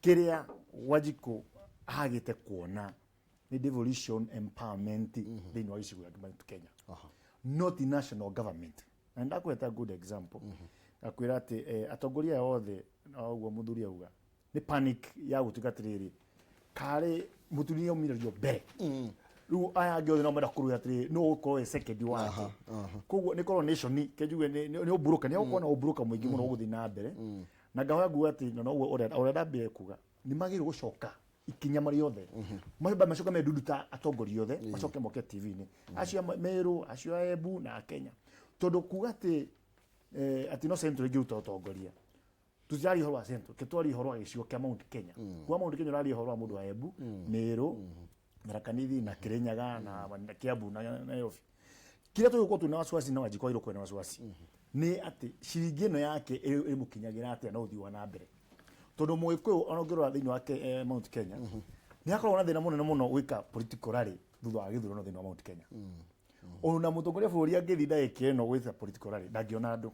Kĩrĩa Wanjikũ agĩte kuona nĩ devolution, empowerment thĩinĩ wa gĩcigo gĩa Mount Kenya, not national government. Na ndakũheta good example, ngakwĩra atĩ atongoria aya othe, na ũguo mũthuri auga nĩ panic ya gũtuĩka atĩrĩrĩ, karĩ mũturi nĩ aumĩrĩrio mbere, rĩu aya angĩ othe no menda kũrũĩa atĩrĩrĩ, no ũkorwo wĩ second wake. Koguo nĩ coronation, kenjuge nĩ ũmburuka, nĩ gũkorwo na ũmburuka mũingĩ mũno ũgũthiĩ na mbere. Na ngahoya nguga atĩ na noguo ũrĩa ndambire kuga, nĩ magĩrĩirwo gũcoka ikinya marĩ othe, macoke me ndundu ta atongoria othe, macoke moke TV-inĩ, acio a Meru, acio a Embu na a Kenya, tondũ kuga atĩ atĩ no Central ĩngĩruta ũtongoria, tũtiraria ũhoro wa Central, ke twaria ũhoro wa gĩcigo kĩa Mount Kenya. Kuga Mount Kenya ũraria ũhoro wa mũndũ wa Embu, Meru, Tharaka Nithi na Kirinyaga na Kiambu na Nairobi. Kĩrĩa tũgĩkorwo twĩna wasiwasi na Wanjikũ agĩrĩirwo kwĩna wasiwasi nĩ atĩ ciringi ĩno yake ĩmũkinyagĩra atĩa na ũthii wa na mbere, tondũ mũgĩkũyũ ona ũngĩrora thĩinĩ wa Mount Kenya. Nĩ hakoragwo na thĩna mũnene mũno gwĩka political rally thutha wa gĩthurano thĩinĩ wa Mount Kenya. Ona mũtongoria wa bũrũri angĩthiĩ ndagĩka ĩno gwĩka political rally ndangĩona andũ.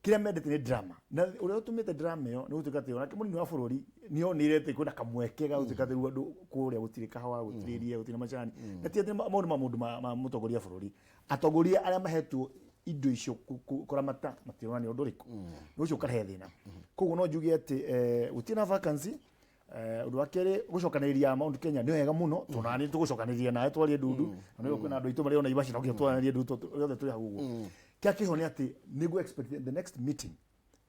Kĩrĩa mendete nĩ drama, na ũrĩa ũtũmĩte drama ĩyo nĩ gũtuĩka atĩ onake mũnini wa bũrũri nĩ onire atĩ kwĩna kamweke ga gũtuĩka atĩ rĩu andũ kũrĩa gũtirĩ kahũa, gũtirĩ iria, gũtirĩ macani. Na ti atĩ maũndũ ma mũndũ ma mũtongoria wa bũrũri, atongoria arĩa mahetwo indo icio kũramata matironania ũndũ ũrĩkũ, nĩ ũcio ũkarehe thĩna. Koguo no njuge atĩ gũtirĩ na vacancy. Ũndũ wa kerĩ, gũcokanĩrĩria Mount Kenya nĩ wega mũno, tondũ nani tũgũcokanĩrĩria nawe twarie ndundu, na nĩguo kwĩna andũ aitũ marĩ o Naivasha, no nginya twaranĩrie ndundu tondũ othe tũrĩ hau ũguo. Kĩrĩa kĩho nĩ atĩ nĩguo expect the next meeting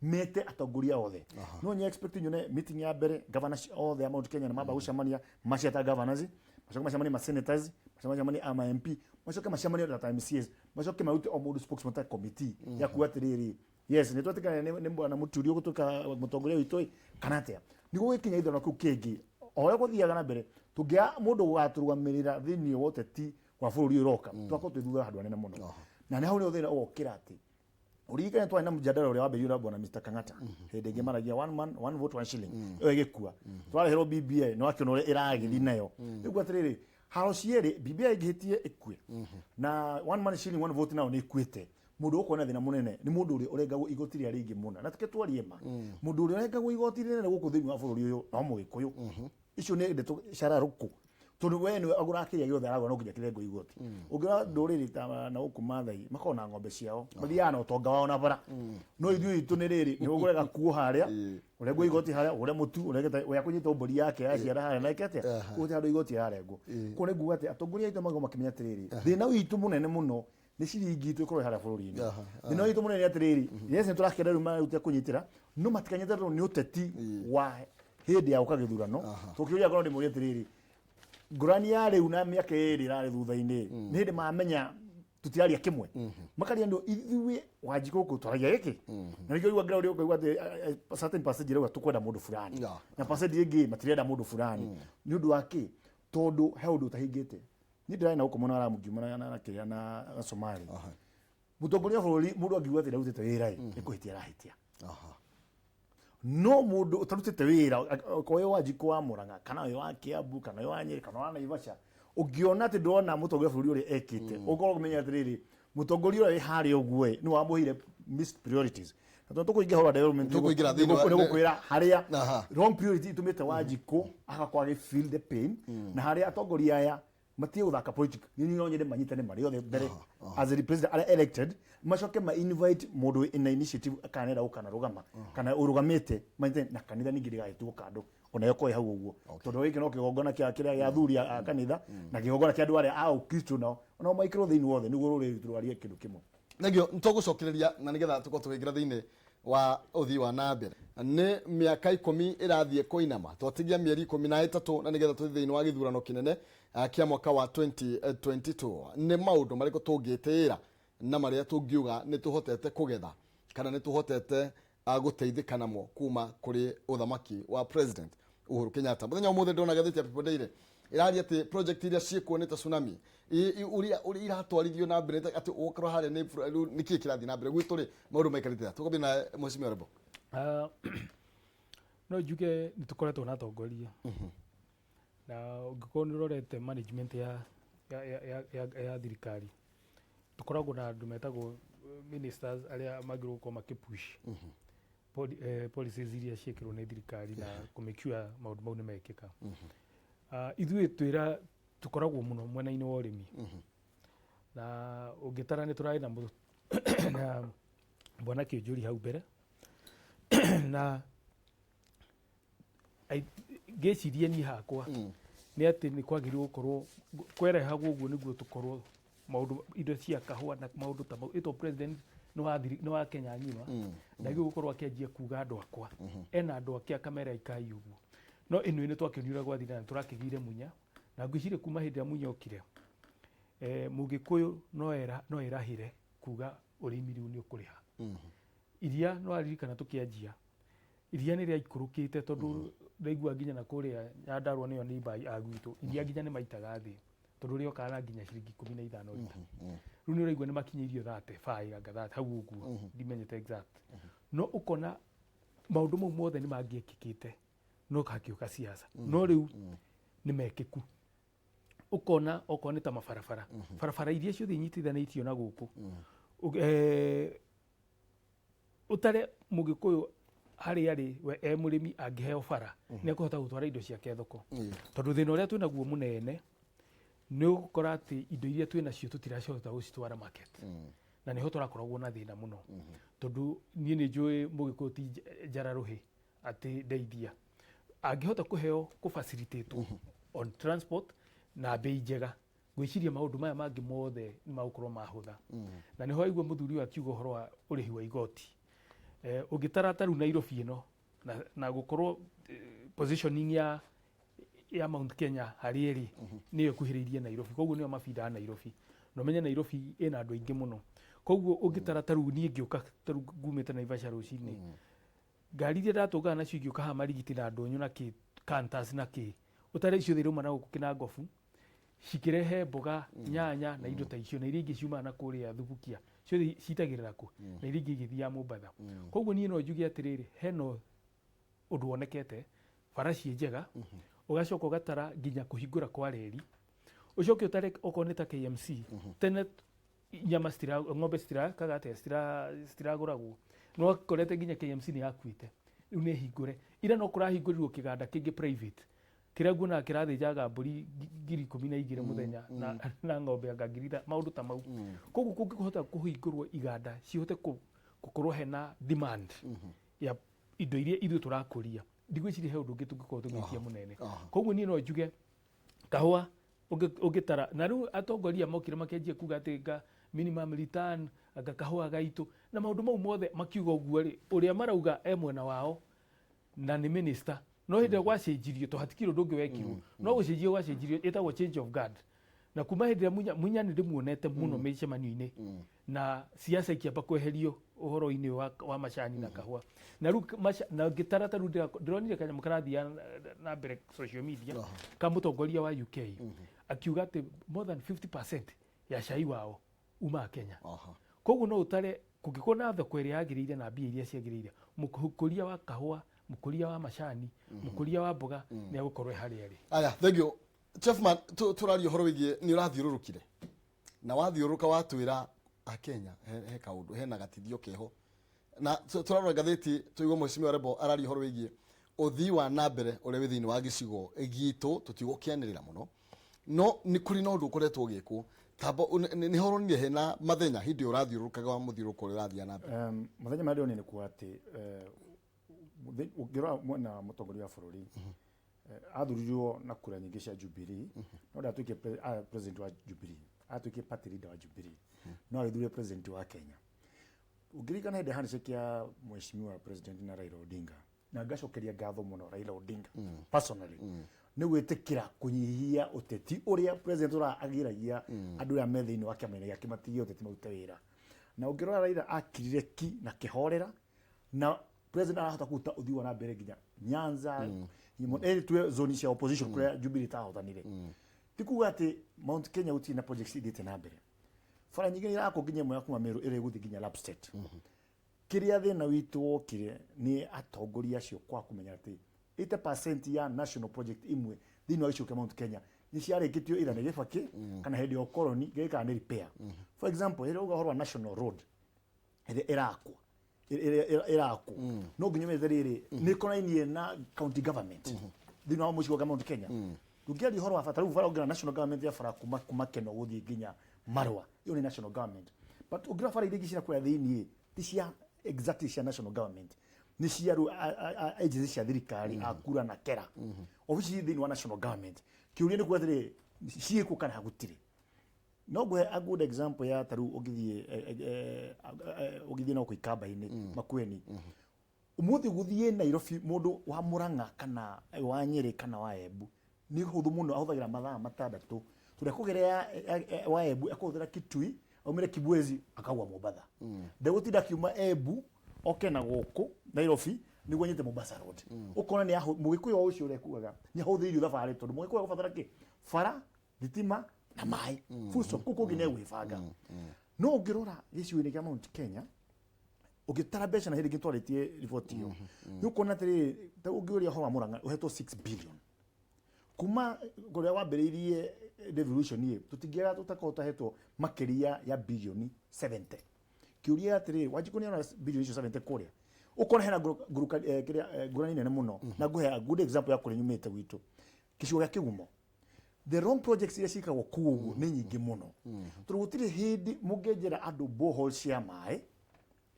mete atongoria othe. No nye expect nyone meeting ya mbere governors othe a Mount Kenya nĩ mamba gũcemania maciata governors, macoke macemanie ma senators, macoke macemanie a ma MP, macoke macemanie na MCAs, macoke marute o mũndũ spokesman ta committee ya kuga atĩrĩrĩ, yes, nĩ twetĩkania nĩ bwana Mũturi ũgũtuĩka mũtongoria witũ ĩ, kana atĩa. Nĩguo gĩkinya gĩthurano kĩu kĩngĩ, o ũrĩa gũthiaga na mbere, tũngĩaga mũndũ ũgatũrũgamĩrĩra thĩinĩ wa ũteti wa bũrũri ũyũ ũroka, tũgakorwo twĩ thutha handũ hanene mũno. Na nĩ hau nĩho thĩna ũgokĩra atĩ ũririkane twarĩ na mjadala ũrĩa wambĩrĩirio na bwana Mr. Kang'ata hĩndĩ ĩngĩ maragia one man one vote one shilling, ĩyo ĩgĩkua, twareherwo BBI, nĩ wakĩona ũrĩa ĩragĩthiĩ nayo. Rĩu atĩrĩrĩ, haro cierĩ, BBI ĩngĩhĩtie ĩkue, na one man shilling one vote nayo nĩ ĩkuĩte. Mũndũ ũgũkorwo na thĩna mũnene nĩ mũndũ ũrĩa ũrengagwo igoti rĩrĩa rĩingĩ mũno, na tũke twarie ma, mũndũ ũrĩa ũrengagwo igoti rĩnene gũkũ thĩinĩ wa bũrũri ũyũ no Mũgĩkũyũ. Icio nĩ ndeto cararũkũ, tondũ we nĩwe agũraga kĩrĩa gĩothe aragũra, no nginya kĩrengwo igoti. Ũngĩrora ndũrĩrĩ ta na gũkũ Maathai, makoragwo na ng'ombe ciao, mathiaga na ũtonga wao na bara, no ithuĩ itũ nĩ rĩrĩ, nĩ ũgũre gakuo harĩa, ũrengwo igoti harĩa, ũgũre mũtu ũrengete, we akũnyita mbũri yake yaciara harĩa na ĩke atĩa, gũtirĩ handũ igoti rĩrarengwo. Koguo nĩ nguga atĩ atongoria aitũ magĩrĩirwo makĩmenya atĩrĩrĩ, thĩna witũ mũnene mũno nĩ ciringi itũ ĩkorwo ĩ harĩa bũrũri-inĩ. Thĩna witũ mũnene nĩ atĩrĩrĩ, yes, nĩ tũrakena rĩu maruta kũnyitĩra, no matikanyite tondũ nĩ ũteti wa hĩndĩ ya gũka gĩthurano. Tũkĩũria ngorwo ndĩmũrie atĩrĩrĩ, ngũrani ya rĩu na mĩaka ĩrĩ ĩrarĩ thutha-inĩ, nĩ hĩndĩ mamenya tũtiraria kĩmwe, makaria nĩ ithuĩ Wanjikũ gũkũ twaragia gĩkĩ, na nĩkĩo ũigua ground ũkaigua atĩ certain percentage ĩrauga tũkwenda mũndũ fulani, na percentage ĩngĩ matirenda mũndũ fulani. Nĩ ũndũ wa kĩ? Tondũ he ũndũ ũtahingĩte. Niĩ ndĩrarĩ na gũkũ mwena wa Lamu ngiuma na kĩrĩa na Somali. Mũtongoria wa bũrũri, mũndũ angiuga atĩ ndarutĩte wĩra ĩ, nĩ kũhĩtia arahĩtia. No mũndũ ũtarutĩte wĩra, okorwo wĩ Wanjikũ wa Murang'a, kana wĩ wa Kiambu, kana wĩ wa Nyĩrĩ, kana wa Naivasha, ũngĩona atĩ ndũrona mũtongoria wa bũrũri ũrĩa ekĩte, ũkorwo ũkĩmenya atĩrĩrĩ, mũtongoria ũrĩa wĩ harĩa ũguo ĩ, nĩwe wamũheire missed priorities. Na tondũ tũkũingĩra ũhoro wa development, Tũkũingĩra thĩinĩ wa- nĩgũkwĩra harĩa wrong priority itũmĩte Wanjikũ agakorwo agĩ feel the pain, na harĩa atongoria aya matige gũthaka politics. Niĩ no nyende manyitane marĩ othe mbere as a president arĩa elected, macoke ma invite mũndũ ina initiative kana nenda gũkana rũgama kana ũrũgamĩte, manyitane na kanitha ningĩ ndĩgagĩtigwo kando ona yo ĩ hau ũguo, tondũ gĩkĩ no kĩgongona kĩa kĩrĩa gĩa athuri a kanitha na kĩgongona kĩa andũ arĩa a ũkristo, nao onao maikĩrwo thĩinĩ wothe nĩguo rũrĩrĩ rwitũ rwarie kĩndũ kĩmwe. Thengio, nĩtũgũcokereria na nĩgetha tũkorwo tũkĩingĩra thĩinĩ wa ũthii wa na mbere. Nĩ mĩaka 10 ĩrathiĩ kũinama, twatigia mĩeri 13 na nĩgetha tũthiĩ thĩinĩ wa gĩthurano kĩnene kĩa mwaka wa 2022. Nĩ maũndũ marĩkũ tũngĩtĩĩra na marĩa tũngiuga nĩ tũhotete kũgetha kana nĩ tũhotete gũteithĩka namo kuma kũrĩ ũthamaki wa President Uhuru Kenyatta? Mũthenya ũmũthĩ ndona gathĩti ya People Daily ĩraria atĩ project iria ciĩkuo nĩ ta tsunami, ũrĩa iratwarithio na mbere atĩ ũkorwo harĩa nĩ rĩu nĩ kĩĩ kĩrathiĩ na mbere gwitũ rĩ, maũndũ maikarĩte atĩa? Tũkwambia na Mheshimiwa Rebo. No njuge nĩ tũkoretwo na atongoria, na ũngĩkorwo nĩ ũrorete management ya thirikari, tũkoragwo na andũ metagwo ministers arĩa magĩrĩirwo gũkorwo makĩpush policies iria ciĩkĩrwo nĩ thirikari na kũ make sure maũndũ mau nĩ mekĩka. Ithuĩ twĩra tũkoragwo mũno mwena-inĩ wa ũrĩmi, na ũngĩtara nĩ tũrarĩ na bwana Kĩũnjũri hau mbere, na ngĩciria niĩ hakwa nĩ atĩ nĩ kwagĩrĩirwo gũkorwo kwerehagwo ũguo nĩguo tũkorwo maũndũ indo cia kahũa na maũndũ ta mau ĩtwo president nĩ wa Kenya ng'ima, ndagĩrĩirwo gũkorwo akĩanjia kuga andũ akwa ena andũ ake akamera ikai ũguo. No ĩno nĩ twakĩonire gwathira na tũrakĩgĩire Munya, na ngwĩciria kuma hĩndĩ ĩrĩa Munya okire, Mũgĩkũyũ no erahĩre kuga ũrĩmi rĩu nĩ ũkũrĩha. Iria no aririkana tũkĩanjia iria nĩ rĩaikũrũkĩte, tondũ ndaigua nginya na kũrĩa Nyandarua nĩyo neighbor a gwitũ, iria nginya nĩ maitaga thĩ tondũ rĩokaga na nginya ciringi 15 rita. Rĩu nĩ ũraigua nĩ makinyĩirio 35 anga 30 hau ũguo, ndimenyete exact. No ũkona maũndũ mau mothe nĩ mangĩekĩkĩte no hakĩũka siasa. No rĩu Nĩ mekĩku. Ũkona okorwo nĩ ta mabarabara, barabara iria ciothe inyitithanĩtio na gũkũ, ũtare Mũgĩkũyũ harĩa arĩ we e mũrĩmi angĩheo bara, nĩ ekũhota gũtwara indo ciake thoko, tondũ thĩna ũrĩa twĩnaguo mũnene nĩ ũgũkora atĩ indo iria twĩnacio tũtiracihota gũcitwara market, na nĩho tũrakoragwo na thĩna mũno, tondũ niĩ nĩ njũĩ Mũgĩkũyũ ti njararũhĩ atĩ ndeithia angĩhota kũheo kũ-facilitate on transport na mbei njega, ngwĩciria maũndũ maya mangĩ mothe nĩ magũkorwo mahũtha. Na nĩho waigua mũthuri ũyũ akiuga ũhoro wa ũrĩhi wa igoti. Ũngĩtara ta rĩu Nairobi ĩno na gũkorwo positioning ya Mount Kenya harĩa ĩrĩ, nĩyo ĩkuhĩrĩirie Nairobi, koguo nĩyo mabindaga Nairobi, na ũmenye Nairobi ĩna andũ aingĩ mũno. Koguo ũngĩtara ta rĩu niĩ ngĩũka, ta rĩu ngumĩte Naivasha rũcinĩ, ngari iria ndatũngana nacio ingĩũka haha Marigiti na ndũnyũ na kĩ Cantas na kĩ, ũtare ciothe irauma na gũkũ Kinangofu cikĩrehe mboga, nyanya na indo ta icio, na iria ingĩ ciumaga na kũrĩa Thubukia ciothe citagĩrĩra kũ, na iria ingĩ igĩthiaga Mombatha. Koguo niĩ no njuge atĩrĩrĩ, hena ũndũ wonekete, bara ciĩ njega, ũgacoka ũgatara nginya kũhingũra kwa reri, ũcoke ũtare okorwo nĩ ta KMC. Tene nyama citira, ng'ombe citirakaga atĩa, citiragũragwo, no wakorete nginya KMC nĩ yakuĩte, rĩu nĩ hingũre. Ira no kũrahingũrirwo kĩganda kĩngĩ private kĩrĩa nguonaga kĩrathĩnjaga mbũri 12,000 mũthenya na ng'ombe anga ngiri maũndũ ta mau. Koguo kũngĩhota kũhingũrwo iganda cihote gũkorwo hena demand ya indo iria ithuĩ tũrakũria, ndigwĩciria he ũndũ ũngĩ tũngĩkorwo tũgĩtia mũnene. Koguo niĩ no njuge kahũa ũngĩtara na rĩu atongoria mokire makĩanjia kuga atĩ nga minimum return, anga kahũa gaitũ na maũndũ mau mothe, makiuga ũguo rĩ, ũrĩa marauga e mwena wao na nĩ minister, no hĩndĩ ĩrĩa gwacenjirio to hatikĩrĩ ũndũ ũngĩ wekirwo, no gũcenjio gwacenjirio, ĩtagwo change of guard, na kuma hĩndĩ ĩrĩa Munya nĩ ndĩmuonete mũno mĩcemanio-inĩ na siasa ikĩamba kweherio ũhoro-inĩ wa macani na kahũa. Na rĩu na ngĩtara ta rĩu ndĩronire kanyamũ karathiĩ na mbere social media ka mũtongoria wa UK akiuga atĩ more than 50% ya cai wao umaga Kenya. Koguo no ũtare kũngĩkorwo na thoko ĩrĩa yagĩrĩire na mbia iria ciagĩrĩire, mũkũria wa kahũa, mũkũria wa macani, mũkũria wa mboga nĩ agũkorwo e harĩa arĩ. Aya, thank you Chefman. Tũraria ũhoro wĩgiĩ nĩ ũrathiũrũrũkire na wathiũrũrũka watwĩra akenya he kaũndũ hena gatithio keho, na tũrarora ngathĩti tũigua mheshimiwa Rebo araria ũhoro wĩgiĩ ũthii wa na mbere ũrĩa wĩ thĩinĩ wa gĩcigo gitũ. Tũtigũkĩanĩrĩra mũno, no nĩ kũrĩ na ũndũ ũkoretwo ũgĩkwo tamba nĩ horonire hena mathenya hĩndĩ ĩyo ũrathiũrũrũkaga wa mũthiũrũrũko ũrĩa ũrathiĩ na mbere. Mathenya marĩa ndĩronire nĩ kuga atĩ ũngĩrora mwena wa mũtongoria wa bũrũri, athurirwo na kura nyingĩ cia Jubilee, no ndatuĩkire president wa Jubilee, atuĩkire party leader wa Jubilee, no agĩthurire president wa Kenya. Ũngĩririkana hĩndĩ ya handshake ya mheshimiwa president na Raila Odinga, na ngacokeria ngatho mũno Raila Odinga personally nĩ gwĩtĩkĩra kũnyihia ũteti ũrĩa president ũrĩa agiragia andũ arĩa me thĩinĩ wa kĩama-inĩ gĩake matigie ũteti marute wĩra. Na ũngĩrora Raila akirire ki na kĩhorera, na president arahota kũruta ũthii wa na mbere nginya Nyanza, ĩrĩ tuwe zone cia opposition kũrĩa Jubilee ĩtahotanire. Ti kuga atĩ Mount Kenya gũtirĩ na projects ithiĩte na mbere. Bara nyingĩ nĩ irakwo, nginya ĩmwe ya kuma Meru ĩrĩa ĩgũthiĩ nginya Lapsset. Kĩrĩa thĩna witũ wokire nĩ atongoria acio kwa kũmenya atĩ 80% ya national project imwe thĩinĩ wa gĩcigo kĩa Mount Kenya nĩ ciarĩkĩtio either nĩ Gĩbakĩ kana hĩndĩ ya ũkoroni gĩkaga nĩ repair. For example, rĩrĩa ũgauga ũhoro wa national road ĩrĩa ĩrakwo, no nginya ũmenye rĩrĩ nĩ ĩkonainie na county government thĩinĩ wa mũciĩ wa Mount Kenya. Ndũngĩaria ũhoro wa bata rĩu bara ũngĩra national government ya bara kuma Keno gũthiĩ nginya Marwa, ĩyo nĩ national government, but ũngĩrora bara iria ingĩ cina kũrĩa thĩinĩ ti cia exactly cia national government, nĩ cia rĩu agency cia thirikari a kura na kera obici thĩinĩ wa national government. Kĩũria nĩ kuga atĩrĩ, ciĩkwo kana gũtirĩ? No ngũhe a good example ya ta rĩu ũngĩthiĩ ũngĩthiĩ na gũkũ Ikamba-inĩ, Makueni, ũmũthĩ gũthiĩ Nairobi, mũndũ wa Murang'a kana wa Nyĩrĩ kana wa Embu nĩ hũthũ mũno, ahũthagĩra mathaa 6, tondũ ekũgera wa Embu ekũhũthĩra Kitui, aumĩre Kibwezi akagwa Mombatha. Ndegũtinda akiuma Embu oke na gũkũ Nairobi nĩguo anyite Mombasa Road. Ũkona nĩ Mũgĩkũyũ o ũcio ũrĩa ekuaga nĩ ahũthĩirio thabarĩ, tondũ Mũgĩkũyũ agũbatara kĩ? Bara, thitima na maĩ, full stop. Kũu kũngĩ nĩ egwĩbanga. No ũngĩrora gĩcigo-inĩ kĩa Mount Kenya, ũngĩtara mbeca na hĩndĩ ĩngĩ twarĩtie riboti ĩyo, nĩ ũkuona atĩrĩrĩ, ta ũngĩũria ũhoro wa Murang'a ũhetwo 6 billion. Kuma kũrĩa wambĩrĩirie devolution ĩ, tũtingĩaga tũtakorwo tũtahetwo makĩria ya bilioni 70. Kĩũria atĩrĩrĩ, Wanjikũ nĩona bilioni icio 70 kũrĩa? Ũkona hena kĩrĩa, ngũrani nene mũno. Na ngũhe a good example ya kũrĩa nyumĩte gwitũ, gĩcigo gĩa Kĩgumo. The wrong projects iria ciĩkagwo kũu ũguo nĩ nyingĩ mũno, tondũ gũtirĩ hĩndĩ mũngĩenjera andũ borehole cia maĩ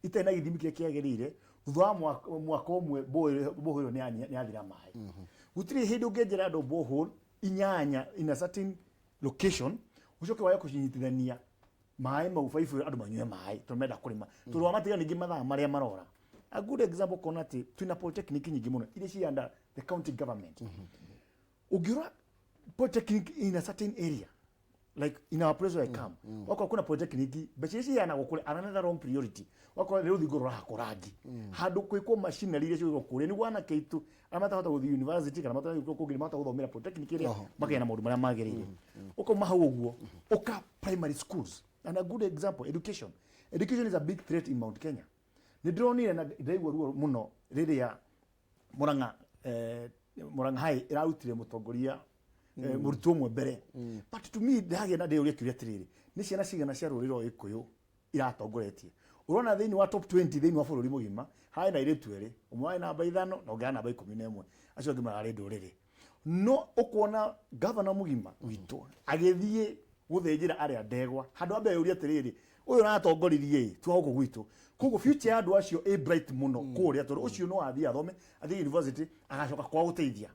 itarĩ na gĩthimi kĩrĩa kĩagĩrĩire, thutha wa mwaka ũmwe borehole ĩyo nĩ yathira maĩ. Gũtirĩ hĩndĩ ũngĩenjera andũ borehole inyanya in a certain location, ũcoke wage kũcinyitithania maĩ mau baibũ ĩyo andũ manyue maĩ, tondũ menda kũrĩma, tondũ wamatiga ningĩ mathaa marĩa marora. A good example, ũkona atĩ twĩna polytechnic nyingĩ mũno iria ci under the county government. Ũngĩrora polytechnic in a certain area, like in our place where I come, wakorwo kuna polytechnic, mbeca iria ciheanagwo kũrĩa are another wrong priority. Wakorwo nĩ rũthingo rũrahakwo rangi handũ kwĩkwo machinery iria ciĩkwo kũrĩa nĩguo anake aitũ arĩa matahota gũthiĩ university kana matathiĩ kũngĩ nĩ mahota gũthomera polytechnic ĩrĩa makagĩa na maũndũ marĩa magĩrĩire. Ũkauma hau ũguo ũka primary schools, and a good example, education. Education is a big threat in Mount Kenya. Nĩ ndĩronire na ndĩraigua ruo mũno rĩrĩa Murang'a High ĩrarutire mũtongoria, mũrutwo ũmwe mbere. But to me ndagĩa na ndĩyũria kĩũria atĩrĩrĩ, nĩ ciana cigana cia rũrĩrĩ rwa Gĩkũyũ iratongoretie? Ũrona thĩinĩ wa top 20 thĩinĩ wa bũrũri mũgima harĩ na airĩtu erĩ, ũmwe warĩ namba 5 na ũngĩ arĩ namba 11, acio angĩ mararĩ ndũrĩrĩ. No ũkuona gavana mũgima witũ agĩthiĩ gũthĩnjĩra arĩa ndegwa handũ ambe yũria atĩrĩrĩ, ũyũ ũratongoririe ĩ tiwa gũkũ gwitũ. Koguo future ya andũ acio ĩ bright mũno kũrĩa, tondũ ũcio no athiĩ athome, athiĩ university, agacoka kwao gũteithia.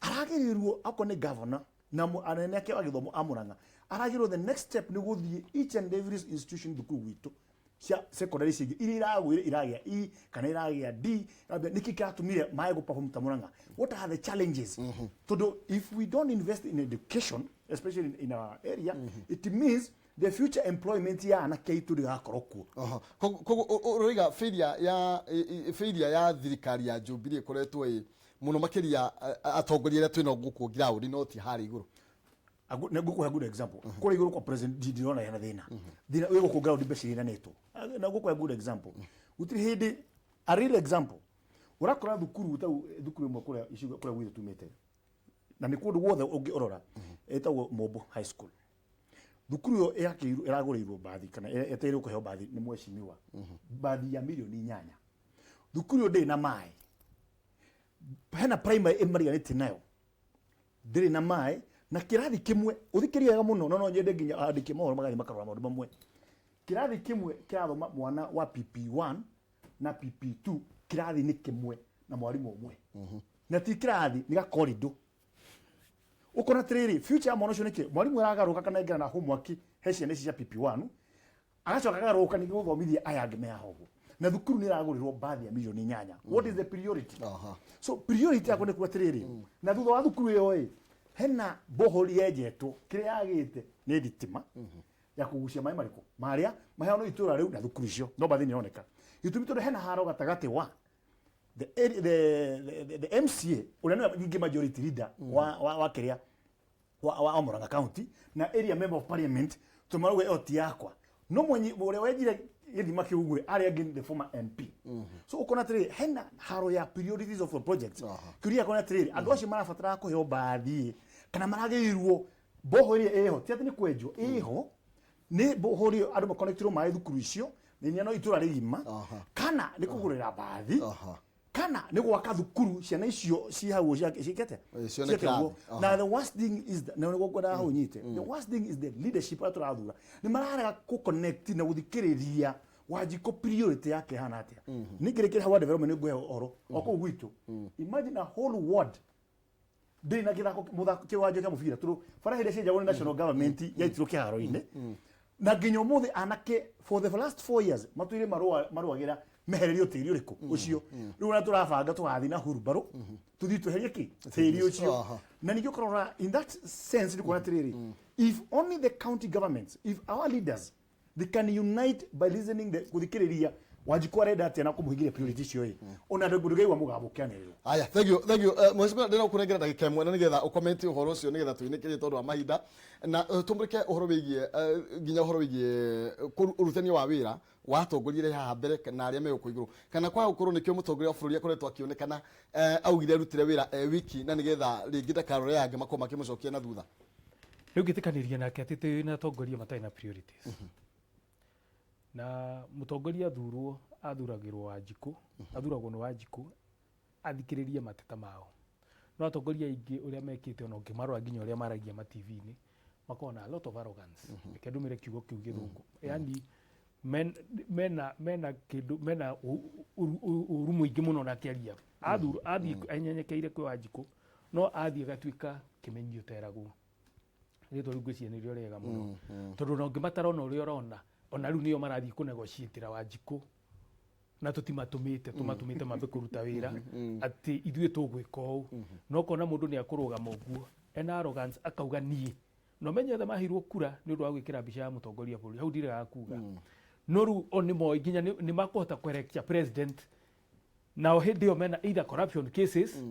Aragĩrĩirwo akorwo nĩ governor na anene ake a gĩthomo a Murang'a, aragĩrĩirwo the next step nĩ gũthiĩ each and every institution thukuru gwitũ cia secondary cingĩ iria iragwire iragĩa E kana iragĩa D, nĩkĩ kĩratũmire mae gũ perform ta Murang'a? What are the challenges? Tondũ if we don't invest in education, especially in our area, it means the future employment ya anake aitũ ndĩgakorwo kuo. Oho. Koguo ũroiga failure ya thirikari ya Jubilee ĩkoretwo ĩ mũno makĩria atongoria arĩa twĩnao gũkũ ground, no ti harĩa igũrũ. Nĩ ngũkũhe good example. Kũrĩa igũrũ kwa president ndirona hena thĩna. Thĩna wĩ gũkũ ground, mbeca iria iheanĩtwo. Na ngũkũhe good example, gũtirĩ hĩndĩ, a real example, ũrakora thukuru tau, thukuru ĩmwe kũrĩa icigo kũrĩa gwitũ tumĩte, na nĩ kũndũ guothe ũngĩrora, ĩtagwo Mombo High School. Thukuru ĩyo yakĩirwo, ĩragũrĩirwo mbathi kana ĩteirwo kũheo mbathi nĩ mheshimiwa, mbathi ya mirioni 8. Thukuru ĩyo ndĩrĩ na maĩ. Hena primary ĩmariganĩtie nayo ndĩrĩ na maĩ, na kĩrathi kĩmwe, ũthikĩrie wega mũno, no nyende nginya andĩki mohoro magathiĩ makarora maũndũ mamwe. Kĩrathi kĩmwe kĩrathoma mwana wa PP1 na PP2 kĩrathi-inĩ kĩmwe na mwarimũ ũmwe, na ti kĩrathi, nĩ gakorindo. Ũkona atĩrĩrĩ, future ya mwana ũcio nĩkĩ? Mwarimũ aragarũka kana aingĩra na homework he ciana ici cia PP1, agacoka agarũka ningĩ gũthomithia aya angĩ me haha ũguo, na thukuru nĩ ĩragũrĩrwo mbathi ya mirioni 8. What is the priority? So priority yakwa nĩ kuga atĩrĩrĩ, na thutha wa thukuru ĩyo ĩ hena borehole yenjetwo, kĩrĩa yagĩte nĩ thitima ya kũgucia maĩ marĩkũ marĩa maheanwo itũra rĩu na thukuru icio, no mbathi nĩ ĩroneka. Gĩtũmi tondũ hena haro gatagatĩ wa the MCA ũrĩa nĩwe ningĩ majority leader wa kĩrĩa wa Murang'a County na area member of parliament, tondũ marauga ĩyo ti yakwa, no mwenye ũrĩa wenjire gĩthima kĩu ũguo arĩa angĩ, the former MP. So ũkona atĩrĩrĩ, hena haro ya priorities of the project. Kĩũria gĩakwa nĩ atĩrĩrĩ, andũ acio marabatara kũheo mbathi kana maragĩrĩirwo borehole ĩrĩa ĩho, ti atĩ nĩ kwenjwo ĩho, nĩ borehole ĩyo andũ makonektirwo maĩ thukuru icio nĩ no itũra rĩgima, kana nĩ kũgũrĩra mbathi, kana nĩ gwaka thukuru ciana icio ci hau ciĩkete Cione ciĩke ũguo. kĩrathi. Na the worst thing is na nĩguo ngwendaga hau nyite, the worst thing is the leadership arĩa tũrathura nĩ mararega kũ connect na gũthikĩrĩria Wanjikũ priority yake hana atĩa. Ningĩrĩkĩria hau wa development, nĩ ngũhe ũhoro o kũu gwitũ. Imagine a whole ward ndĩrĩ na kĩthako, mũthako, kĩwanja kĩa mũbira, tondũ bara hĩndĩ cienjagwo nĩ national government yaitirwo kĩharo-inĩ, na nginya ũmũthĩ anake for the last 4 years matũire marũagĩra mehererio tĩri ũrĩkũ ũcio. Rĩu ona tũrabanga tũgathiĩ na hurumbarũ tũthiĩ tweherie kĩ tĩri ũcio. Na ningĩ ũkarora in that sense nĩ kuona atĩrĩrĩ, if only the county governments, if our leaders, they can unite by listening the gũthikĩrĩria Wanjikũ arenda atĩa na kũmũhingĩria priority icio ĩ ona ndũngĩigua mũgambo ũkĩanĩrĩrwo. Aya, thank you, thank you. Mheshimiwa, ndĩrenda gũkũnengera ndagĩka ĩmwe na nĩgetha ũcomment ũhoro ũcio nĩgetha tũinĩkĩrie tondũ wa mahinda na tũmũrĩke ũhoro wĩgiĩ nginya ũhoro wĩgiĩ ũrutania wa wĩra wa atongoria arĩa haha mbere na arĩa me gũkũ igũrũ, kana kwaga gũkorwo nĩkĩo mũtongoria wa bũrũri akoretwo akĩonekana augire arutire wĩra e wiki na nĩgetha rĩngĩ ndakarore angĩ makorwo makĩmũcokia na thutha. Rĩu ngĩtĩkanĩria nake atĩ twĩ na atongoria matarĩ na priorities. Na mũtongoria athurwo athuragĩrwo Wanjikũ, athuragwo nĩ Wanjikũ athikĩrĩrie mateta mao. No atongoria aingĩ ũrĩa mekĩte ona ũngĩmarora nginya ũrĩa maragia ma TV-inĩ, makoragwo na a lot of arrogance. Reke ndũmĩre kiugo kĩu gĩthũngũ. Yaani mena mena kĩndũ mena ũru mũingĩ mũno na akĩaria. Athurwo athiĩ enyenyekeire kwĩ Wanjikũ, no athiĩ agatuĩka kĩmenyio teragwo. Rĩtwa rĩu ngwĩciria nĩrĩo rĩega mũno. Tondũ ona ũngĩmatara ona ũrĩa ũrona, ona rĩu nĩo marathiĩ kũnegotiatĩra Wanjikũ na tũtimatũmĩte, tũmatũmĩte mambe kũruta wĩra atĩ ithuĩ tũgwĩka ũũ. No ũkona mũndũ nĩ akũrũgama ũguo ena arrogance akauga niĩ. Na ũmenye othe maheirwo kura nĩ ũndũ wa gwĩkĩra mbica ya mũtongoria bũrũri, hau ndiregaga kuga. No rĩu o nĩ moĩ nginya nĩ makũhota kũerekea president nao hĩndĩ ĩyo mena either corruption cases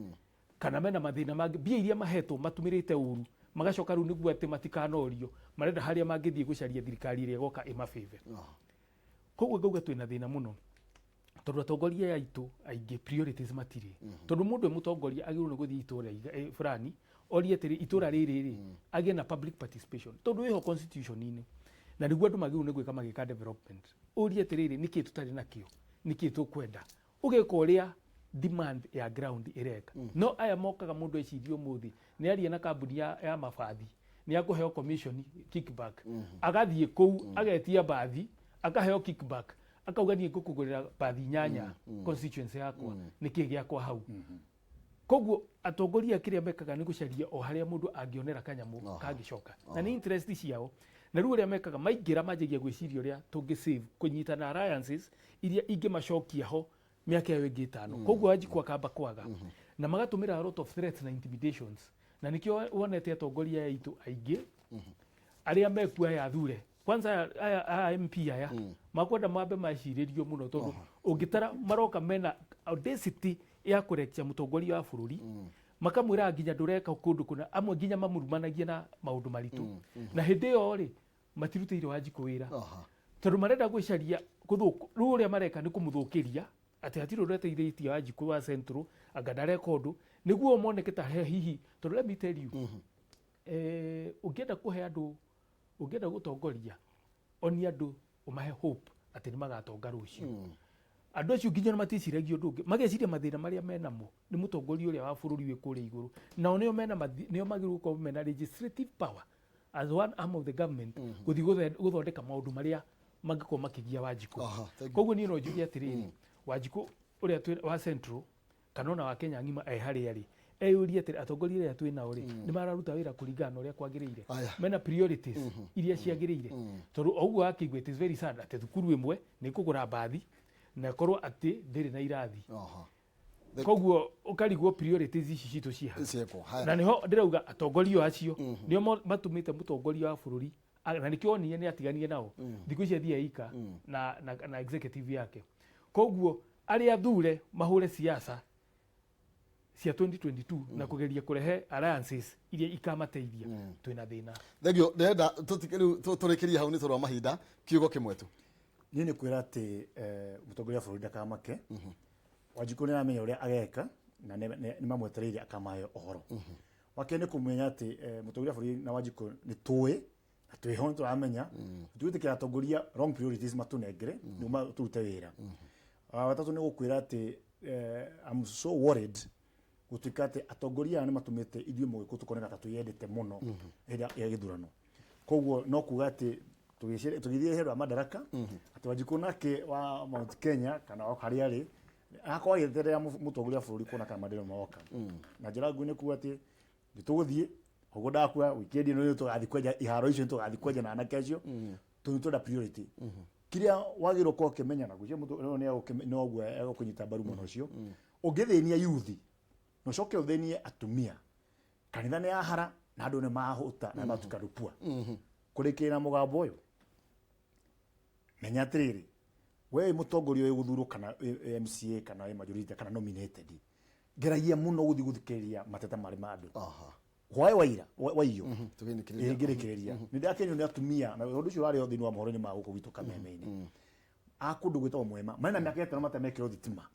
kana mena mathĩna mangĩ, mbia iria mahetwo matũmĩrĩte ũru, magacoka rĩu nĩguo atĩ matikanorio, marenda harĩa mangĩthiĩ gũcaria thirikari ĩrĩa ĩgoka ĩmabĩbe. Koguo ngauga twĩna thĩna mũno tondũ atongoria aya aitũ aingĩ priorities matirĩ. Tondũ mũndũ e mũtongoria agĩrĩirwo nĩ gũthiĩ itũra fulani orie atĩrĩ itũra rĩrĩ rĩ agĩe na public participation tondũ wĩho constitution-inĩ na nĩguo andũ magĩrĩirwo nĩ gwĩka magĩka development. Ũrie atĩrĩrĩ nĩkĩ tũtarĩ nakĩo, nĩkĩ tũkwenda, ũgeka ũrĩa demand ya ground ĩreka. No aya mokaga mũndũ ecirie ũmũthĩ nĩ aria na kambuni ya mabathi nĩ akũheo commission kickback, agathiĩ kũu agetia bathi akaheo kickback akauga niĩ ngũkũgũrĩra bathi 8 constituency yakwa nĩkĩ gĩakwa hau. Koguo atongoria kĩrĩa mekaga nĩ gũcaria o harĩa mũndũ angĩonera kanyamũ kangĩcoka na nĩ interest ciao. Na rĩu ũrĩa mekaga maingĩra manjagia gwĩciria ũrĩa tũngĩ save kũnyitana alliances iria ingĩmacokia ho mĩaka ĩyo ĩngĩ 5. Koguo Wanjikũ akamba kwaga na magatũmĩra a lot of threats na intimidations, na nĩkĩo wonete atongoria aya aitũ aingĩ arĩa mekuo aya athure kwanza aya MP aya makwenda mambe macirĩrio mũno tondũ ũngĩtara maroka mena audacity ya kũrekia mũtongoria wa bũrũri makamwĩra nginya ndũreka kũndũ kũna, amwe nginya mamurumanagia na maũndũ maritũ na hĩndĩ ĩyo rĩ matirutĩire Wanjikũ wĩra tondũ marenda gwĩcaria gũthũk-, rĩu ũrĩa mareka nĩ kũmũthũkĩria atĩ hatirĩ ũndũ ateithĩtie Wanjikũ wa Central anga ndareka ũndũ nĩguo moneke ta he hihi. Tondũ let me tell you, ũngĩenda kũhe andũ, ũngĩenda gũtongoria onia andũ ũmahe hope atĩ nĩ magatonga rũciũ. Andũ acio nginya maticiragia ũndũ ũngĩ, mageciria mathĩna marĩa menamo nĩ mũtongoria ũrĩa wa bũrũri wĩ kũrĩa igũrũ, nao nĩo mena nĩo magĩrĩirwo gũkorwo mena legislative power as one arm of the government gũthiĩ gũthondeka maũndũ marĩa mangĩkorwo makĩgia Wanjikũ. Thank you. Koguo niĩ no njuge atĩrĩrĩ, Wanjikũ ũrĩa twĩ wa Central kana ona wa Kenya ng'ima e harĩa rĩ, eyũrie atĩrĩ atongoria arĩa twĩ nao rĩ nĩ mararuta wĩra kũringana na ũrĩa kwagĩrĩire, mena priorities iria ciagĩrĩire. Tondũ o ũguo wakĩigua it is very sad atĩ thukuru ĩmwe nĩ ĩkũgũra mbathi na ĩkorwo atĩ ndĩrĩ na irathi. Koguo ũkarigwo priorities ici citũ ciĩ ha. Ciĩkwo. Haya. Na nĩho ndĩrauga atongoria acio nĩo matũmĩte mũtongoria wa bũrũri na nĩkĩo onire nĩ atiganire nao thikũ ici athiĩ eika na executive yake. Koguo arĩa athure mahũre siasa cia 2022 na kũgeria kũrehe alliances iria ikamateithia, twĩna thĩna. Thank you. Ndĩrenda rĩu tũrĩkĩrie hau nĩ tondũ wa mahinda, kiugo kĩmwe tu. Niĩ nĩ kwĩra atĩ mũtongoria wa bũrũri ndakamake, Wanjikũ nĩ aramenya ũrĩa ageka na nĩ mamwetereire akamahe ũhoro. Wa kerĩ nĩ kũmenya atĩ mũtongoria wa bũrũri na Wanjikũ nĩ tũĩ na twĩho nĩ tũramenya tũgwĩtĩkĩra atongoria wrong priorities matũnengere nĩguo tũrute wĩra. Wa gatatũ nĩ gũkwĩra atĩ I'm so worried gũtuĩka atĩ atongoria aya nĩ matũmĩte ithuĩ mũgĩkũyũ tũkoneka ta twĩyendete mũno hĩndĩ ya gĩthurano. Koguo no kuga atĩ tũgĩthiĩ hĩndĩ ya madaraka atĩ Wanjikũ nake wa Mount Kenya kana o harĩa arĩ akorwo agĩeterera mũtongoria wa bũrũri kuona kana maendeleo maroka. Na njĩra nguhĩ nĩ kuga atĩ nĩ tũgũthiĩ ũguo ndakua weekend ĩno nĩ tũgathiĩ kwenja iharo icio, nĩ tũgathiĩ kwenja na anake acio tondũ twenda priority kĩrĩa wagĩrĩirwo gũkorwo ũkĩmenya na gwĩciria mũndũ ũyũ noguo egũkũnyita mbaru mwena ũcio. Ũngĩthĩnia yuthi na ũcoke ũthĩnie atumia, kanitha nĩ yahara na andũ nĩ mahũta na matuĩka rupua. Kũrĩkĩrĩra mũgambo ũyũ, menya atĩrĩrĩ, We wĩ mũtongoria wĩ gũthurwo kana wĩ MCA kana wĩ majority kana nominated, geragia mũno gũthiĩ gũthikĩrĩria mateta marĩ ma andũ. Hwaĩ waira waiyo. Tũgĩnĩkĩrĩria. Ĩĩ, ngĩrĩkĩrĩria nĩ ndakenio nĩ atumia na ũndũ ũcio ũrarĩ thĩinĩ wa mohoro-inĩ ma gũkũ gwitũ kameme-inĩ a kũndũ gwĩtagwo Mwema, marĩ na mĩaka 5 matamekĩrwo thitima,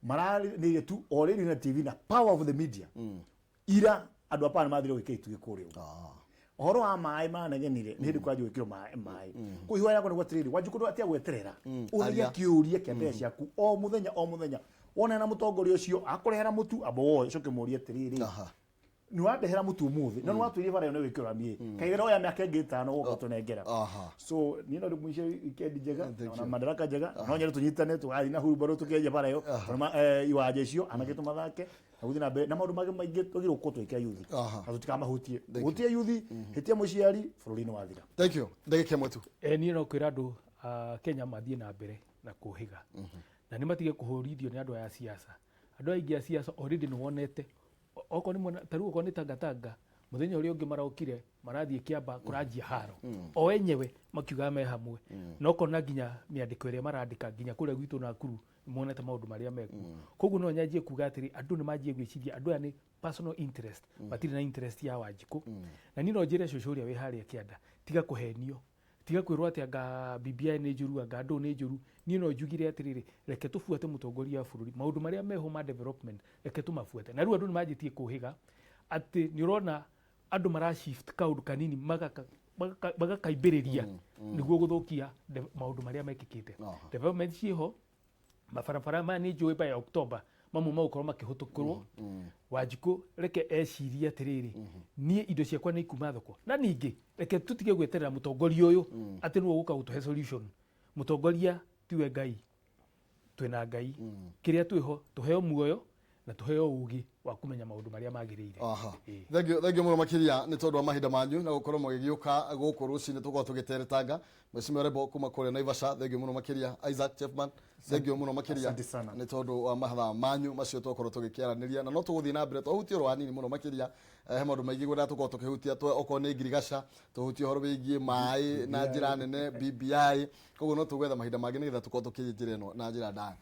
mararĩire tu o radio na TV na power of the media. Ira andũ a power nĩ mathire gwĩkĩra itugĩ kũrĩa ũguo. Ũhoro wa maĩ maranegenire nĩ hĩndĩ kwanjia gwĩkĩrwo maĩ maĩ kũu. Ihoya yakwa nĩguo atĩrĩrĩ, Wanjikũ, ndũgatige gweterera ũragia Aria. Kĩũria kĩa mbeca ciaku o mũthenya o mũthenya. Wona na mũtongoria ũcio akũrehera mũtu, amba woe ũcoke mũrie atĩrĩrĩ, nĩ wandehera mũtu ũmũthĩ no nĩ watwĩrire bara ĩyo nĩ gwĩkĩrwo rami ĩ kaigĩra oya mĩaka ĩngĩ 5 ũgoka ũtũnengera. So niĩ no ndĩmũice weekend njega Thank na you. madaraka njega. No nyende tũnyitane tũgathiĩ na hurumbarũ tũkĩenja bara ĩyo tondũ iwanja icio anake tũmathake na gũthiĩ na mbere na maũndũ mangĩ maingĩ twagĩrĩirwo gũkorwo tũgĩkĩra yuthi na tũtikamahutie. Gũtia yuthi, hĩtia mũciari, bũrũri-inĩ wathira. Thank you. Ndagĩka 1 tu. Niĩ no kwĩra andũ a Kenya mathiĩ na mbere na kũhĩga na nĩ matige kũhũrithio nĩ andũ aya a siasa. Andũ aya aingĩ a siasa already nĩ wonete okorwo nĩ mwena ta rĩu okorwo nĩ Tangatanga, mũthenya ũrĩa ũngĩ marokire marathiĩ Kĩamba kũranjia haro o enyewe makiugaga me hamwe, na ũkona nginya mĩandĩko ĩrĩa marandĩka nginya kũrĩa gwitũ Nakuru nĩmonete maũndũ marĩa mekuo. Koguo no nyanjie kuga atĩrĩ, andũ nĩ manjie gwĩciria andũ aya nĩ personal interest, matirĩ na interest ya Wanjikũ. Na niĩ no njĩre cũcũ ũrĩa wĩ harĩa kĩanda, tiga kũhenio, tiga kwĩrwo atĩ anga BBI nĩ njũru, anga ndũ nĩ njũru. Niĩ no njugire atĩrĩrĩ, reke tũbuate mũtongoria wa bũrũri, maũndũ marĩa meho ma development reke tũmabuate. Na rĩu andũ nĩ manjĩtie kũhĩga atĩ nĩ ũrona andũ mara shift kaũndũ kanini magakaimbĩrĩria nĩguo gũthũkia maũndũ marĩa mekĩkĩte. Development ciĩho, mabarabara maya nĩ njũĩ by October mamwe magũkorwo makĩhũtũkĩrwo. Wanjikũ reke ecirie atĩrĩrĩ, niĩ indo ciakwa nĩ ikuma thoko. Na ningĩ reke tũtige gweterera mũtongoria ũyũ atĩ nĩwe ũgũka gũtũhe solution. Mũtongoria tiwe Ngai, twĩna Ngai. Kĩrĩa twĩho tũheo muoyo na tũheo ũgĩ wa kũmenya maũndũ marĩa magĩrĩire. Ĩĩ. Thank you, thank you mũno makĩria nĩ tondũ wa mahinda manyu na gũkorwo mũgĩgĩũka gũkũ rũcinĩ tũkorwo tũgĩteretanga. Mheshimiwa Rebo kuma kũrĩa Naivasha, thank you mũno makĩria. Isaac Chefman, thank you mũno makĩria Asante sana. nĩ tondũ wa mathaa manyu macio twakorwo tũgĩkĩaranĩria, na no tũgũthiĩ na mbere twahutia oro hanini mũno makĩria. He maũndũ maingĩ gwendaga tũkorwo tũkĩhutia, okorwo nĩ ngirigaca, tũhutie ũhoro wĩgiĩ maĩ na njĩra nene, BBI. Koguo no tũgwetha mahinda mangĩ nĩgetha tũkorwo tũkĩrĩ njĩra ĩno na njĩra ndaya.